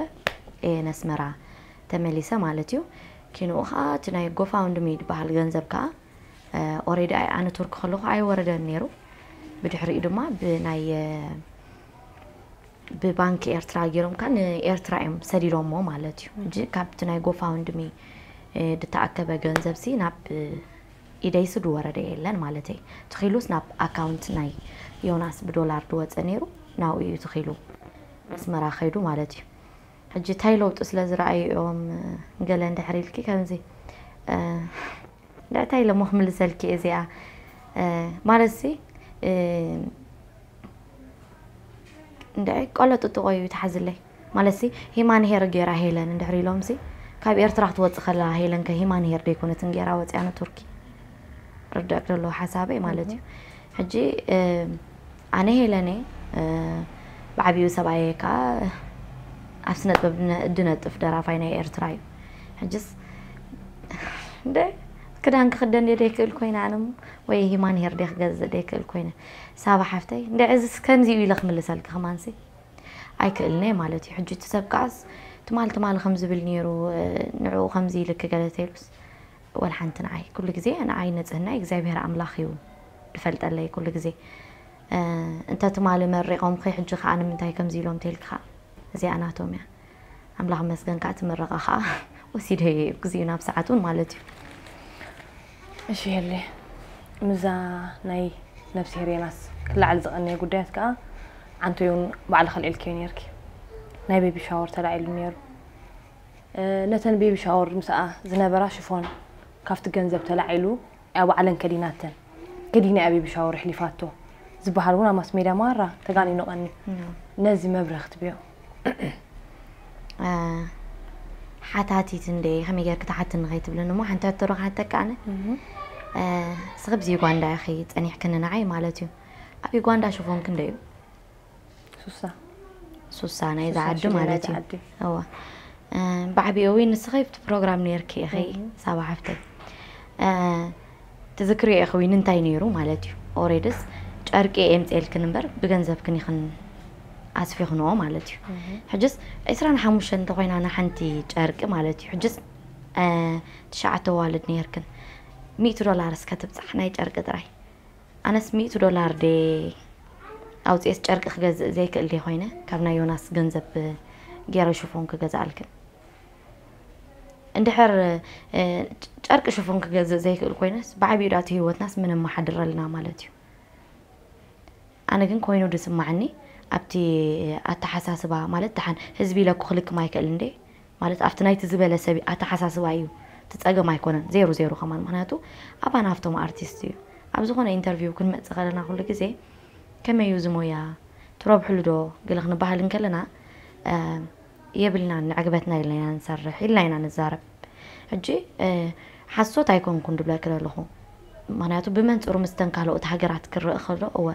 እየ ነስመራ ተመሊሰ ማለት እዩ። ኪንኡ ከዓ እቲ ናይ ጎፋውንድሚ ዝበሃል ገንዘብ ከዓ ኦሬዲ ኣይ ኣነ ቱርኪ ከለኹ ኣይወረደን ነይሩ። ብድሕሪኡ ድማ ብናይ ብባንክ ኤርትራ ገይሮም ከ ንኤርትራ እዮም ሰዲዶሞ ማለት እዩ። ሕጂ ካብቲ ናይ ጎፋውንድሚ ዝተኣከበ ገንዘብ ሲ ናብ ኢደይስ ዝወረደ የለን ማለተይ ትኺሉስ ናብ ኣካውንት ናይ ዮናስ ብዶላር ዝወፀ ነይሩ ናብኡ እዩ ትኺሉ ኣስመራ ከይዱ ማለት እዩ። ሕጂ እንታይ ለውጢ ስለ ዝረኣዩ እዮም ገለ እንድሕር ኢልኪ ከምዚ እንታይ ኢለ እሞ ክምልሰልኪ እዚኣ ማለት ሲ እንደ ቆሎ ጥጥቆ እዩ ትሓዝለይ ማለት ሲ ሂማን ሄር ገይራ ሄለን እንድሕር ኢሎም ሲ ካብ ኤርትራ ክትወፅእ ከላ ሄለን ከ ሂማን ሄር ደይኮነትን ገይራ ወፅያ ንቱርኪ ርዳእ ዘለዎ ሓሳበይ ማለት እዩ። ሕጂ ኣነ ሄለነ ብዓብዩ ሰብኣየ ከዓ ኣብ ስነ ጥበብ ድነጥፍ ደራፋይ ናይ ኤርትራ እዩ። ሕጅስ እንደ ክዳን ክኽደን ደይክእል ኮይነ ኣነሞ ወይ ሂማን ሄር ደይ ክገዝእ ደይክእል ኮይነ ሳባ ሓፍተይ እንደ እዚ ከምዚ ኢለ ክምልሰልኪ ከማንሲ ኣይክእልነ ማለት እዩ። ሕጂ እቲ ሰብ ከዓስ ትማል ትማል ከም ዝብል ነይሩ ንዕኡ ከምዚ ኢልክ ገለ ተይሉስ ወላ ሓንቲ ንዓይ ኩሉ ግዜ ንዓይ ንጽህና እግዚኣብሔር ኣምላኽ እዩ ዝፈልጠለይ ኩሉ ግዜ እንተ ትማሊ መሪቖምኺ ሕጂ ከዓ ንምንታይ ከምዚ ኢሎም ተልኪ ከዓ እዚኣ ናቶም እያ ኣምላኽ መስገን ከዓ ትምረቐ ከዓ ወሲደዮ እዩ ግዜኡ ናብ ሰዓት እውን ማለት እዩ። እሺ የለ ምዛ ናይ ነብስሄር የናስ ክላዓል ዝቐነየ ጉዳያት ከዓ ዓንተይ እውን ባዕልኺ ኣልዒልክዮ ነይርኪ። ናይ ቤቢ ሻወር ተላዒሉ ነይሩ። ነተን ቤቢ ሻወር ምስኣ ዝነበራ ሽፎን ካብቲ ገንዘብ ተላዒሉ እያ ባዕለን ከዲናተን። ከዲና እያ ቤቢ ሻወር ኣሕሊፋቶ ዝበሃል እውን ኣብ ማስ ሜድያ ማራ ተጋኒኑ ቀንዩ። ነዚ መብርሂ ክትብዮ። ሓታቲት እንደ ከመይ ጌርክ ትሓትኒ ከይትብለኒ እሞ ሓንቲ ሕቶ ዶ ክሓተካ ኣነ? እ፣ ንስኺ ብዚ ዩጋንዳ ኢኺ ጸኒሕክኒ ንዓይ ማለት እዩ። ኣብ ዩጋንዳ ሽፎን ክንደይ እዩ? ሱሳ። ሱሳ ናይዛ ሱሳ ዓዲ ሽሕ ማለት ናይዛ እዩ። ዓዲ። እዋ። እ፣ ብዓቢኡ እውን ንስኺ ኣብቲ ፕሮግራም ነይርኪ ኢኺ፣ እህ። ሳባ ሓፍተይ። እ፣ ትዝክርዮ ኢኺ እውን እንታይ ነይሩ ማለት እዩ። ኦሬድስ ጨርቂ የምፅኤልክን እምበር ብገንዘብክን ኢኽን ኣስፊኽንኦ ማለት እዩ። እህ። ሕጅስ ዒስራን ሓሙሽተን እንተኾይና ንሓንቲ ጨርቂ ማለት እዩ። ሕጅስ፣ እ፣ ትሽዓተ ዋልድ ነይርክን። ሚእቲ ዶላር እስከ ትብፃሕ ናይ ጨርቂ ጥራይ። ኣነስ ሚእቲ ዶላር ደ ኣውፅኤስ ጨርቂ ክገዝእ ዘይክእል ደ ኮይነ ካብ ናይ ዮናስ ገንዘብ ገይረ ሽፎን ክገዝኣልክን። እንድሕር፣ እ፣ ጨርቂ ሽፎን ክገዝእ ዘይክእል ኮይነስ ብዓቢኡ ዳእቲ ህይወትናስ ምን የመሓድረልና ማለት እዩ። ኣነ ግን ኮይኑ ዝስማዓኒ ኣብቲ ኣተሓሳስባ ማለት ደሓን ህዝቢ ኢለኩ ክልክም ኣይክእል እንዴ? ማለት ኣብቲ ናይቲ ዝበለ ሰብ ኣተሓሳስባ እዩ፣ እቲ ጸገም ኣይኮነን። ዜሩ ዜሩ ከማን፣ ምኽንያቱ ኣባና ኣብቶም ኣርቲስት እዩ። ኣብ ዝኾነ ኢንተርቪው ክንመጽእ ከለና ኩሉ ግዜ ከመይ እዩ እዚ ሞያ ትረብሕሉ ዶ ገለ ክንበሃል እንከለና፣ እ፣ የብልናን፣ ንዕግበትና ኢልና ኢና ንሰርሕ ኢልና ኢና ንዛረብ። ሕጂ፣ እ፣ ሓሶት ኣይኮንኩን ድብለኪ ዘለኹ። ምኽንያቱ ብመንጽሩ ምስተን ካልኦት ሃገራት ክረአ ከሎ፣ እወ፣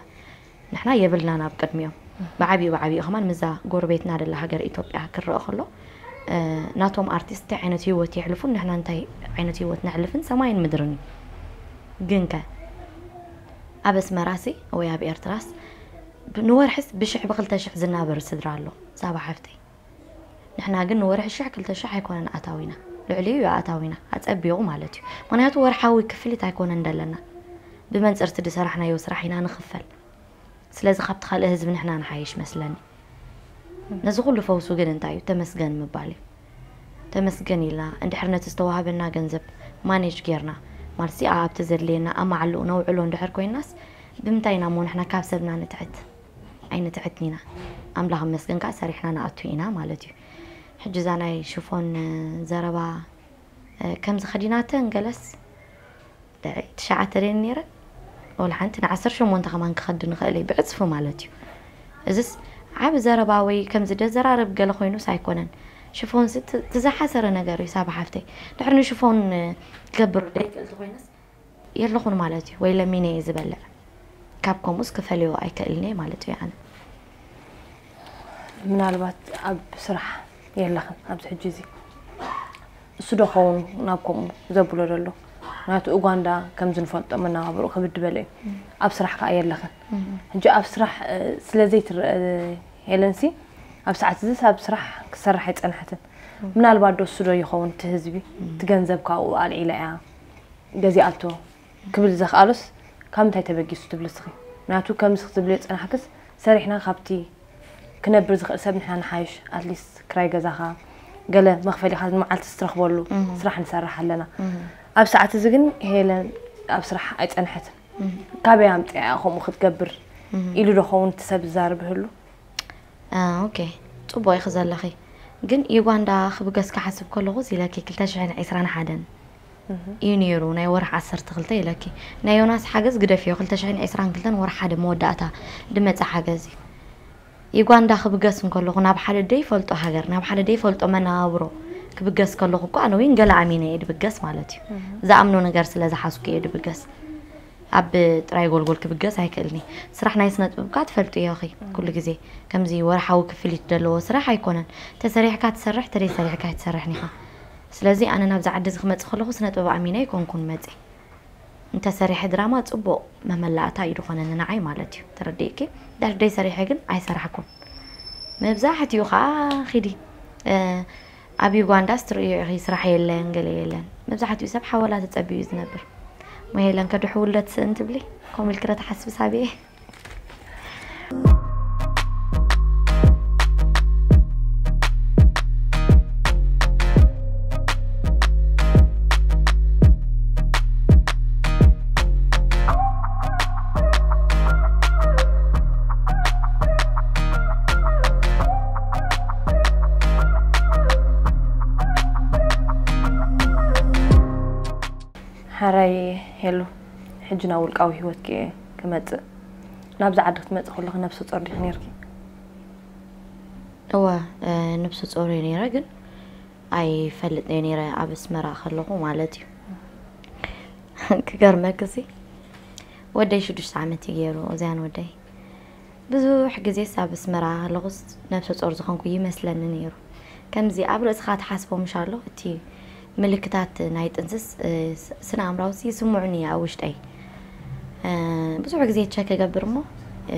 ንሕና የብልናን ኣብ ቅድሚኦም። ብዓቢኡ፣ ብዓቢኡ ከማን ምዛ ጎረቤትና ደላ ሃገር ኢትዮጵያ ክረአ ከሎ፣ እ፣ ናቶም ኣርቲስት እንታይ ዓይነት ህይወት የሕልፉን ንሕና እንታይ ዓይነት ህይወት ነሕልፍን ሰማይን ምድርን እዩ። ግንከ ኣብ ኣስመራሲ ወይ ኣብ ኤርትራስ ብ-፣ ንወርሕስ ብሽሕ ብክልተ ሽሕ ዝናበር ስድራ ኣሎ፣ ሳባ ሓፍተይ። ንሕና ግን ንወርሒ ሽሕ ክልተ ሽሕ ኣይኮነን ኣታዊና፣ ልዕሊኡ እዩ ኣታዊና፣ ኣጸቢቑ ማለት እዩ። ምኽንያቱ ወርሓዊ ክፍሊት ኣይኮነን ደለና፣ ብመንጽርቲ ዝሰራሕናዮ ስራሕ ኢና ንኽፈል። ስለዚ ካብቲ ካልእ ህዝቢ ንሕና ንሓይሽ መስለኒ። ነዚ ኩሉ ፈውሱ ግን እንታይ እዩ? ተመስገን ምባል እዩ። ተመስገን ኢልና እንድሕር ነቲ ዝተዋህበና ገንዘብ ማኔጅ ጌርና፣ ማለትሲ ኣብቲ ዘድልየና ኣማዕልኡ ነውዕሎ እንድሕር ኮይናስ፣ ብምንታይ ኢና እሞ ንሕና ካብ ሰብና ንትሕት? ኣይንትሕትን ኢና። ኣምላኽ ይመስገን ከኣ ሰሪሕና ንኣቱ ኢና ማለት እዩ። ሕጂ እዛ ናይ ሽፎን፣ እ፣ ዘረባ፣ እ፣ ከምዚ ከዲናተን ገለስ ልዕሊ ትሽዓተ ደን ነይረን፣ ወላ ሓንቲ ንዓሰርተ ሸሞንተ ከማን ክኸድ ንኽእል እየ፣ ብዕጽፊ ማለት እዩ። እዝስ ዓቢ ዘረባ ወይ ከምዚ ደዘራርብ ገለ ኮይኑስ ኣይኮነን። ሽፎንሲ እቲ፣ እቲ ዝሓሰረ ነገር እዩ፣ ሳባ ሓፍተይ። ድሕሪ ንሽፎን ክገብር ደይክእል ተኾይነስ፣ የለኹን ማለት እዩ፣ ወይ ለሚነ እየ ዝበልዕ። ካብ ከምኡስ ክፈልዮ ኣይክእልን እየ ማለት እዩ ኣነ። ምናልባት ኣብ ስራሕ የለኽን ኣብዚ ሕጂ እዚ። እሱ ዶ ኸውን ናብ ከምኡ ዘብሎ ዘሎ? ምክንያቱ ኡጋንዳ ከም ዝንፈልጦ መነባብርኡ ክብድ በለ እዩ። ኣብ ስራሕ ከኣ የለኽን። ሕጂ ኣብ ስራሕ፣ እ፣ ስለ ዘይትረአ ሄለንሲ ኣብ ሰዓት እዚ ኣብ ስራሕ ክሰርሕ ኣይጸንሐትን። ምናልባት ዶ እሱ ዶ ይኸውን እቲ ህዝቢ? እቲ ገንዘብ ካብኡ ኣልዒላ እያ ገዚኣቶ ክብል ዘኽኣሎስ ካብ ምንታይ ተበጊሱ ትብሊ እስኺ? ምክንያቱ ከምዚ ክትብልዮ ዝጸናሕክስ ሰሪሕና ካብቲ ክነብር ዝኽእል ሰብ ንሕና ንሓይሽ፣ ኣትሊስት ክራይ ገዛኻ፣ ገለ መኽፈሊኻ ንመዓልቲ ዝትረኽበሉ እህ። ስራሕ ንሰርሕ ኣለና። እህ። ኣብ ሰዓት እዚ ግን ሄለን ኣብ ስራሕ ኣይጸንሐትን። እህ። ካበይ ኣምጺኣ እያ ከምኡ ክትገብር እህ። ኢሉ ዶ ኸውን እቲ ሰብ ዝዛረብ ይህሉ? አ፣ ኦኬ። ጽቡቕ ኢኺ ዘለኺ። ግን ዩጋንዳ ክብገስ ክሓስብ ከለኹ ኢለኪ ክልተ ሽሕን ዕስራን ሓደን እህ። እዩ ነይሩ፣ ናይ ወርሒ ዓሰርተ ክልተ ኢለኪ። ናይ ዮናስ ሓገዝ ግደፍዮ፣ ክልተ ሽሕን ዕስራን ክልተን ወርሒ ሓደ መወዳእታ ድመጸ ሓገዝ እዩ። ዩጋንዳ ክብገስ እንከለኹ ናብ ሓደ ደይፈልጦ ሃገር፣ ናብ ሓደ ደይፈልጦ መነባብሮ ክብገስ ከለኹ እኮ ኣነ እውን ገለ ኣሚነ እየ ድብገስ ማለት እዩ። እህ። ዝኣምኖ ነገር ስለ ዝሓዝኩ እየ ድብገስ። ኣብ ጥራይ ጎልጎል ክብገስ ኣይክእልን እየ። ስራሕ ናይ ስነ ጥበብ ከኣ ትፈልጥዮ ኢኺ። እህ። ኩሉ ግዜ ከምዚ ወርሓዊ ክፍሊት ዘለዎ ስራሕ ኣይኮነን። ተሰሪሕካ ትሰርሕ፣ ተደይ ሰሪሕካ ኣይትሰርሕን ኢኻ። ስለዚ ኣነ ናብዚ ዓዲ እዚ ክመጽእ ከለኹ ስነ ጥበብ ኣሚነ ኣይኮንኩን መጽየ። እንተሰሪሐ ድራማ ጽቡቕ መመላእታ እዩ ዝኾነኒ ንዓይ ማለት እዩ። ተረዲእኪ? ድሕሪ ደይ ሰሪሐ ግን ኣይሰራሕኩን። መብዛሕትኡ ኸኣ ኺዲ፣ እ፣ ኣብ ዩጋንዳስ ትርእዮ ኢኺ ስራሕ የለን፣ ገለ የለን። መብዛሕትኡ ሰብ ሓወላ ተጸቢዩ እዩ ዝነብር። እሞ ሄለን ከድሑ ውለት ስእን ትብሊ? ከምኡ ኢልኪ ዶ ትሓስቢ ሳብየ? ሓራይ ሄሉ፣ ሕጂ ናብ ውልቃዊ ህይወትኪ እየ ክመጽእ። ናብዚ ዓዲ ክትመጽእ ከለኺ ነብሰ ጾር ዲኺ ነይርኪ? እወ፣ እ፣ ነብሰ ጾር እየ ነይረ፣ ግን ኣይፈልጥን እየ ነይረ ኣብ ኣስመራ ከለኹ ማለት እዩ። ክገርመክሲ ወደይ ሽዱሽተ ዓመት እዩ ገይሩ፣ እዚያን ወደይ። ብዙሕ ግዜስ ኣብ ኣስመራ ከለኹስ ነብሰ ጾር ዝኾንኩ ይመስለኒ ነይሩ። ከምዚ ኣብ ርእስኻ ትሓስቦ ምሽ ኣሎ፣ እቲ ምልክታት ናይ ጥንስስ፣ እ፣ ስ-፣ ስነ ኣእምራውስ ይስምዑኒ ኣብ ውሽጠይ። እ፣ ብዙሕ ግዜ ቸክ እገብር እሞ፣ እ፣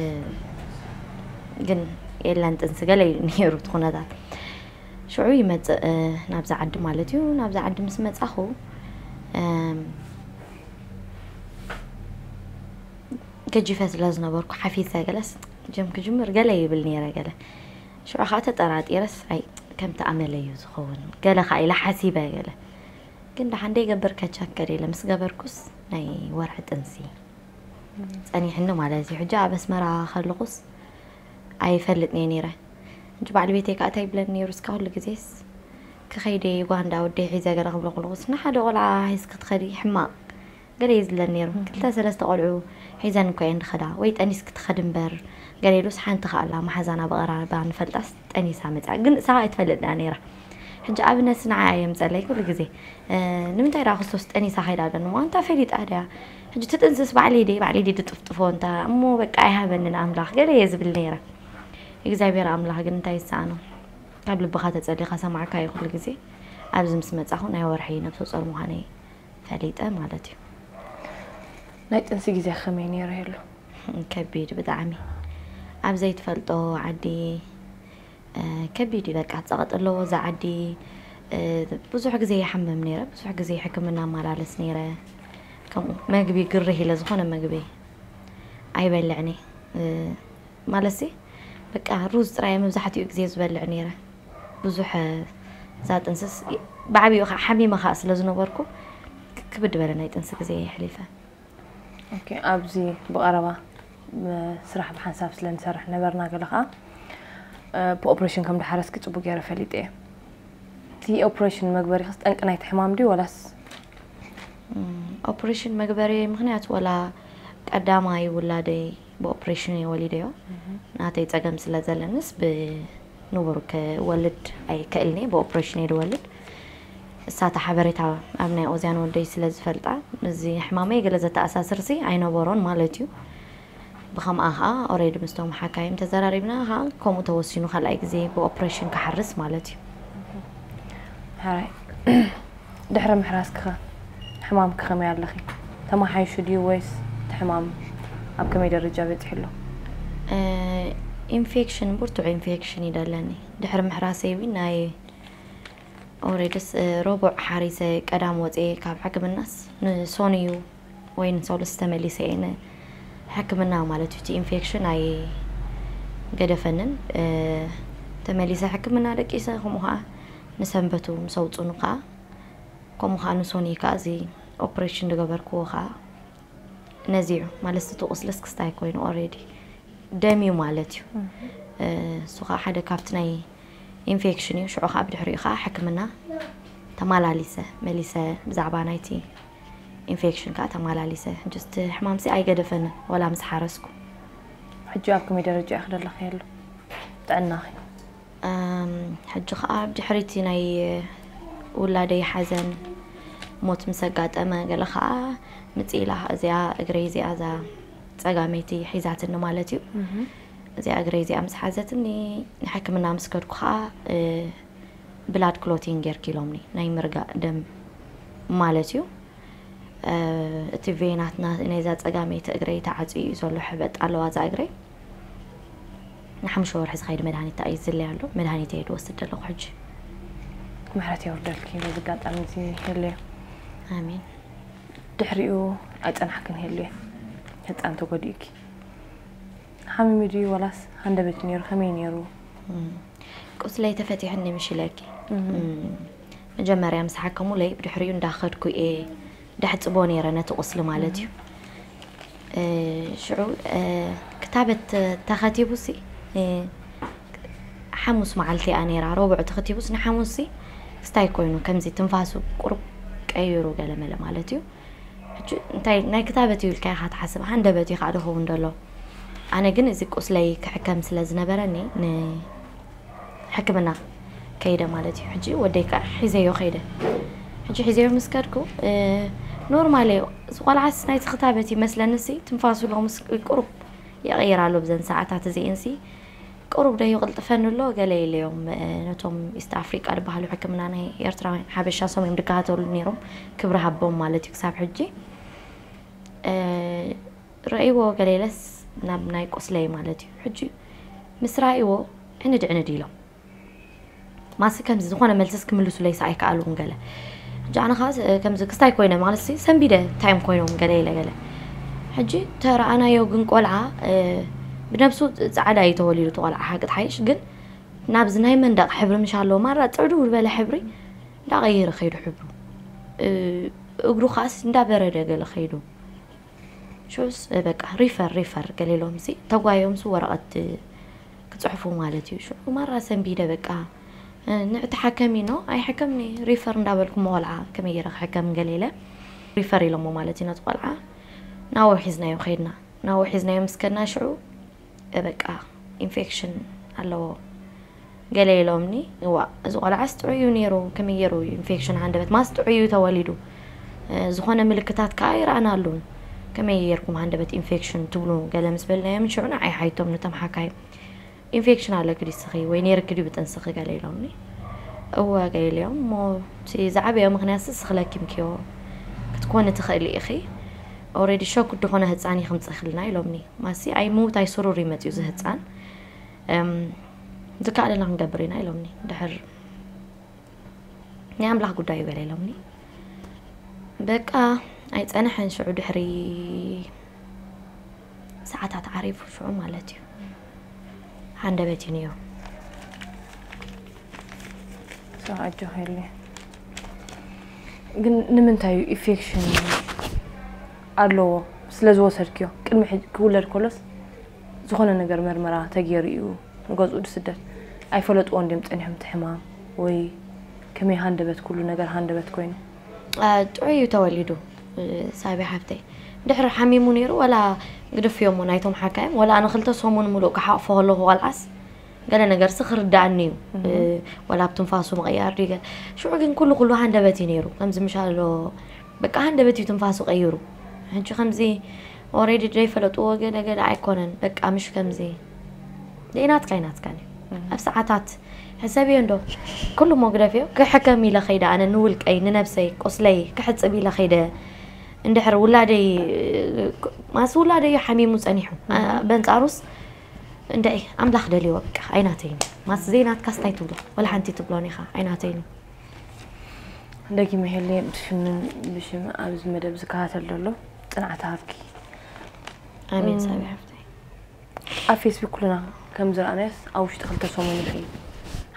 ግን የለን ጥንሲ ገለ እዩ ነይሩ እቲ ኩነታት። ሽዑ ይመጽእ፣ እ፣ ናብዛ ዓዲ ማለት እዩ። ናብዛ ዓዲ ምስ መጻኹ፣ እም፣ ገጂፈ ስለ ዝነበርኩ ሓፊሰ ገለስ ጀም ክጅምር ገለ ይብል ነይረ ገለ። ሽዑ ኸዓ ተጠራጢረስ፣ ኣይ፣ ከምቲ ኣመለ እዩ ዝኸውን ገለ ኸዓ ኢለ ሓሲበ ገለ። ግን ደሓን ደይገብር ከቻክ ገለ ኢለ ምስ ገበርኩስ ናይ ወርሒ ጥንሲ ጸኒሕኒ ማለት እዩ። ሕጂ ኣብ ኣስመራ ከለኹስ ኣይፈልጥን እየ ነይረ። ሕጂ በዓል ቤተይ ከኣ እንታይ ይብለኒ ነይሩ፣ እስካ ኩሉ ግዜስ ክኸይደ ዩጋንዳ ወደይ ሒዘ ገለ ክብሎ ከለኹስ፣ ንሓደ ቆልዓ ሒዝኪ ትኸዲ ሕማቕ ገለ እዩ ዝብለኒ ነይሩ። ክልተ ሰለስተ ቆልዑ ሒዘን እኮ እየን ዝኸዳ፣ ወይ ጠኒስኪ ትኸዲ እምበር ገለ ኢሉስ፣ ሓንቲ ከኣ ኣላ መሓዛና ብቐራባ ንፈልጣስ ጠኒሳ መጽኣ። ግን ንሳ ኣይትፈልጥ ደኣ ነይራ። ሕጂ ኣብነትስ ንዓኣ እየ ምጸለይ ኩሉ ግዜ። እ፣ ንምንታይ ደኣ ክስቶስ ጠኒሳ ከይዳ ደኣ እሞ ኣንታ ፈሊጣ ድያ? ሕጂ ትጥንስስ ባዕለይ ድየ፣ ባዕለይ ድየ ድጥፍጥፎ እንታ እሞ በቃ ኣይሃበንን ኣምላኽ ገለ እየ ዝብል ነይረ። እግዚኣብሔር ኣምላኽ ግን እንታይ ይሰኣኖ? ካብ ልብኻ ተጸሊኻ ሰማዕካዮ ኩሉ ግዜ። ኣብዚ ምስ መጻኹ ናይ ወርሒ ነብሰ ጾር ምዃነይ ፈሊጠ ማለት እዩ። ናይ ጥንሲ ግዜ ከመይ ነይሩ ሄሉ? ከቢድ ብጣዕሚ። ኣብ ዘይትፈልጦ ዓዲ፣ እ፣ ከቢድ እዩ በቃ። ጸቕጢ ኣለዎ እዛ ዓዲ። እ፣ ብዙሕ ግዜ ይሓምም ነይረ፣ ብዙሕ ግዜ ሕክምና እመላለስ ነይረ። ከምኡ መግቢ ግርህ ኢለ ዝኾነ መግቢ ኣይበልዕን እየ። እ፣ ማለትሲ በቃ ሩዝ ጥራይ እየ መብዛሕትኡ ግዜ ዝበልዕ ነይረ። ብዙሕ፣ እ፣ እዛ ጥንስስ ብዓቢኡ ኸዓ ሓሚመ ኸዓ ስለ ዝነበርኩ ክ-፣ ክብድ በለ ናይ ጥንሲ ግዜ የሕሊፈ። ኦኬ፣ ኣብዚ ብቐረባ፣ ም-፣ ስራሕ ብሓንሳብ ስለ ንሰርሕ ነበርና፣ ገለ ኸዓ፣ እ፣ ብኦፕሬሽን ከም ድሓረስኪ ጽቡቅ ገይረ ፈሊጠ እየ። እቲ ኦፕሬሽን መግበሪኽስ ጠንቂ ናይቲ ሕማም ድዩ ወላስ? እም፣ ኦፕሬሽን መግበሪ ምኽንያት ወላ ቀዳማይ ውላደይ ብኦፕሬሽን እየ ወሊደዮ። እህ። ናተይ ጸገም ስለ ዘለንስ ብንቡር ክወልድ ኣይክእልን እየ፣ ብኦፕሬሽን እየ ዝወልድ። እሳ እታ ሓበሬታ ኣብ ናይ ኦዝያን ወደይ ስለ ዝፈልጣ፣ እዚ ሕማመይ ገለ ዘተኣሳስርሲ ኣይነበሮን ማለት እዩ። ብኸምኣ ኸኣ ኦሬዲ ምስቶም ሓካይም ተዘራሪብና ኸኣ ከምኡ ተወሲኑ ካልኣይ ግዜ ብኦፕሬሽን ክሓርስ ማለት እዩ። ሕራይ። ድሕሪ ምሕራስኪ ኸ ሕማምኪ ኸመይ ኣለኺ? ተመሓይሹ ድዩ ወይስ እቲ ሕማም ኣብ ከመይ ደረጃ በጺሑ ኣሎ? እ፣ ኢንፌክሽን፣ ብርቱዕ ኢንፌክሽን እዩ ደለኒ። ድሕሪ ምሕራሰይ እውን ናይ ኦሬድስ፣ እ፣ ረቡዕ ሓሪሰ ቀዳም ወፅኤ ካብ ሕክምናስ ንሶንዩ ወይ ንሰሉስ ተመሊሰ እየ ንሕክምና ማለት እዩ። እቲ ኢንፌክሽን ኣይገደፈንን። እ፣ ተመሊሰ ሕክምና ደቂሰ፣ ከምኡ ኸዓ ንሰንበቱ ምስ ኣውፁኑ ኸዓ፣ ከምኡ ኸዓ ንሶኒ ኸዓ እዚ ኦፕሬሽን ዝገበርክዎ ኸዓ ነዚዑ ማለት እቲ ቁስልስ ክስታይ ኮይኑ ኦሬዲ ደም እዩ ማለት እዩ። እህ። እ፣ እሱ ኸዓ ሓደ ካብቲ ናይ ኢንፌክሽን እዩ። ሽዑ ኸዓ ብድሕሪኡ ኸዓ ሕክምና ተመላሊሰ፣ መሊሰ ብዛዕባ ናይቲ ኢንፌክሽን ከዓ ተመላሊሰ። ሕጂ እቲ ሕማምሲ ኣይገደፈንን፣ ወላ ምስ ሓረስኩ። ሕጂ ኣብ ከመይ ደረጃ ኢኺ ዘለኺ ኣሎ ጥዕናኺ? ኣም፣ ሕጂ ከዓ ብድሕሪ እቲ ናይ ውላደይ ሓዘን ሞት ምስ ኣጋጠመ፣ ገለ ከዓ ምጽእ ኢላ እዚኣ እግረይ እዚኣ እዛ ጸጋመይቲ ሒዛትኒ ማለት እዩ። እህ። እዚኣ እግረይ እዚኣ ምስ ሓዘትኒ ንሕክምና ምስ ከድኩ ከዓ፣ እ፣ ብላድ ክሎቲንግ ጌርኪ ኢሎምኒ፣ ናይ ምርጋእ ደም ማለት እዩ። እ፣ እቲ ቬናት ና-፣ ናይዛ ጸጋመይቲ እግረይ ተዓጽዩ እዩ ዘሎ፣ ሕበጥ ኣለዋ እዛ እግረይ። ንሓሙሽተ ወርሒ ዝኸይድ መድሃኒት እዩ ዝድለይ ኣሎ። መድሃኒት እየ ዝወስድ ዘለኹ ሕጂ። ምሕረት የውርደልኪ በዚ ኣጋጣሚ እዚ ሄሉየ። ኣሜን። ድሕሪኡ ኣይጸናሕክን ሄሉየ። ህጻን ተጎዲእኪ። ሓሚሙ ድዩ ወላስ ሃንደበት ነይሩ? ከመይ ነይሩ? እም፣ ቁስለይ ተፈቲሑኒ ምሽ ኢለኪ። እም። እም፣ መጀመርያ ምስ ሓከሙለይ ብድሕሪኡ እንዳኸድኩ እየ ደሕጽቦ ነይረ ነቲ ቁስሊ ማለት እዩ። እ፣ ሽዑ፣ እ፣ ክታበት ተኸቲቡሲ፣ እ፣ ሓሙስ መዓልቲ እያ ነይራ፣ ረቡዕ ተኸቲቡስ ንሓሙስሲ ክስታይ ኮይኑ ከምዚ ትንፋሱ ቁሩብ ቀይሩ ገለመለ ማለት እዩ። ሕጂ እንታይ ናይ ክታበት እዩ ኢልካ ኢኻ ትሓስብ፣ ሃንደበት እዩ ከዓ ዝኸውን ዘሎ። ኣነ ግን እዚ ቁስለይ ክሕከም ስለ ዝነበረኒ ንሕክምና ከይደ ማለት እዩ። ሕጂ ወደይ ከዓ ሒዘዮ ከይደ። ሕጂ ሒዘዮ ምስ ከድኩ፣ እ፣ ኖርማል እዩ። እዚ ቆልዓስ ናይቲ ክታበት ይመስለኒ ሲ፣ ትንፋሱ ሎምስ ቁሩብ ይቕይር ኣሎ ብዘን ሰዓታት እዚኤን ሲ። ቁሩብ ዶ ይቕልጥፈኒ ኣሎ ገለ ኢለዮም፣ እ፣ ነቶም ኢስት ኣፍሪቃ ዝበሃሉ ሕክምና ናይ ኤርትራውያን ሓበሻ ሶም እዮም ዝከታተሉ ነይሮም። ክብሪ ሃቦም ማለት እዩ ክሳብ ሕጂ። እ፣ ረእይዎ ገለ ኢለስ ናብ ናይ ቁስለይ ማለት እዩ። ሕጂ ምስ ረእይዎ ዕንድ ዕንድ ኢሎም። ማሲ ከምዚ ዝኾነ መልስስ ክምልሱለይስ ኣይከኣሉን ገለ። ሕጂ ኣነ ኸዓ ስ-፣ ከምዚ ክስታይ ኮይነ ማለት ሲ ሰንቢደ እንታይ እዮም ኮይኖም ገለ ኢለ ገለ። ሕጂ ተረኣናዮ ግን ቆልዓ፣ እ፣ ብነብሱ ጻዕዳ እዩ ተወሊዱ እቲ ቆልዓ ሓቂ ትሓይሽ፣ ግን ናብዚ ናይ መንደቕ ሕብሪ ምሽ ኣለዎ ማራ ጽዕዱ ዝበለ ሕብሪ እንዳቐየረ ከይዱ ሕብሩ። እ፣ እግሩ ኸዓስ እንዳበረደ ገለ ከይዱ። ሽዑስ፣ እ፣ በቃ ሪፈር፣ ሪፈር ገለ ኢሎምሲ ተጓዮምሲ ወረቐት ክጽሕፉ ማለት እዩ። ሽዑ ማራ ሰንቢደ በቃ፣ እ፣ ንዕቲ ሓከሚ ኖ ኣይሕከምኒ ሪፈር እንዳበልኩ ቆልዓ ከመይ ገይረ ክሕከም ገለ ኢለ ሪፈር ኢሎሞ ማለት እዩ ነቲ ቆልዓ። ናብኡ ሒዝናዮ ከይድና። ናብኡ ሒዝናዮ ምስ ከድና ሽዑ፣ እ፣ በቃ ኢንፌክሽን ኣለዎ ገለ ኢሎምኒ። እዋ፣ እዚ ቆልዓስ ጥዑይ እዩ ነይሩ፣ ከመይ ገይሩ ኢንፌክሽን ሃንደበት? ማስ ጥዑይ እዩ ተወሊዱ። እ፣ ዝኾነ ምልክታት ከኣ ኣይረኣናሉን። ከመይ ጌርኩም ሃንደበት ኢንፌክሽን ትብሉ ገለ ምስ በልናዮም፣ ሽዑ ንዓይ ሓይቶም ነቶም ሓካይም፣ "ኢንፌክሽን ኣለኪ ድዩ ንስኺ ወይ ነይርኪ ድዩ ብጥንስኺ?" ገለ ኢሎምኒ። "እወ" ገለ ኢሎም። እሞ እቲ ዝዓበየ ምኽንያትሲ ንስኺ ለኪምክዮ ክትኮኒ ትኽእሊ ኢኺ። ኦልሬዲ ሾክ ዝኾነ ህጻን እዩ ክምጽእክልና ኢሎምኒ። ማሲ ኣይሙት ኣይስሩር እዩ መጺኡ እዚ ህጻን። እም፣ ዝከኣለና ክንገብር ኢና ኢሎምኒ። ድሕር ናይ ኣምላኽ ጉዳይ እዩ ገለ ኢሎምኒ። በቃ ኣይጸንሐን ሽዑ ድሕሪ ሰዓታት ዓሪፉ ሽዑ ማለት እዩ። ሃንደበት እዩ ነይሩ። ሰው ኣጆኺ የለ። ግን ንምንታይ እዩ ኢንፌክሽን ኣለዎ ስለ ዝወሰድክዮ? ቅድሚ ሕጂ ክውለድ ከሎስ ዝኾነ ነገር መርመራ ተገይሩ እዩ ንገዝኡ ዝስደድ? ኣይፈለጥዎን ድዮም ጸኒሖም እቲ ሕማም? ወይ ከመይ ሃንደበት ኩሉ ነገር ሃንደበት ኮይኑ? አ፣ ጥዑይ እዩ ተወሊዱ፣ እ፣ ሳቢ ሓፍተይ። ድሕሪ ሓሚሙ ነይሩ፣ ወላ ግደፍዮ እሞ ናይቶም ሓካይም፣ ወላ ኣነ ክልተ ሰሙን ሙሉእ ክሓቕፎ ከለኹ ቆልዓስ፣ ገለ ነገርሲ ክርድኣኒ እዩ። እህ። እ፣ ወላ ኣብ ትንፋሱ ምቕያር ድዩ ገለ። ሽዑ ግን ኩሉ፣ ኩሉ ሃንደበት እዩ ነይሩ። ከምዚ ምሻሎ፣ በቃ ሃንደበት እዩ ትንፋሱ ቀይሩ። ሕጂ ከምዚ ኦልሬዲ ዘይፈለጥዎ ገለ፣ ገለ ኣይኮነን። በቃ ምሽ ከምዚ። ደይ ናትካ፣ ናትካ እዩ። እህ። ኣብ ሰዓታት ሕሰብዮ እንዶ። ኩሉ እሞ ግደፍዮ። ክሕከም ኢለ ኸይደ፣ ኣነ ንውልቀይ፣ ንነብሰይ፣ ቁስለይ ክሕጽብ ኢለ ኸይደ። እንድሕር ውላደይ፣ ማስ ውላደይ እዩ ሓሚሙ ጸኒሑ። አ፣ እህ። በንጻሩስ እንድዒ ኣምላኽ ደልይዎ በቃ፣ ኣይናተይን። ማስ ዘይናትካስ እንታይ ትብሎ? ወላ ሓንቲ ትብሎን ኢኻ፣ ኣይናተይን። ደጊመ ሄሌ ብሽምን ብሽም ኣብዚ መደብ ዝከታተል ዘሎ ጽንዓት ሃብኪ። ኣሜን እም። ሳቢ ሓፍተይ። ኣብ ፌስቡክ ኩልና ከም ዝረኣናዮስ ኣብ ውሽጢ ክልተ ሰሙን ኢኺ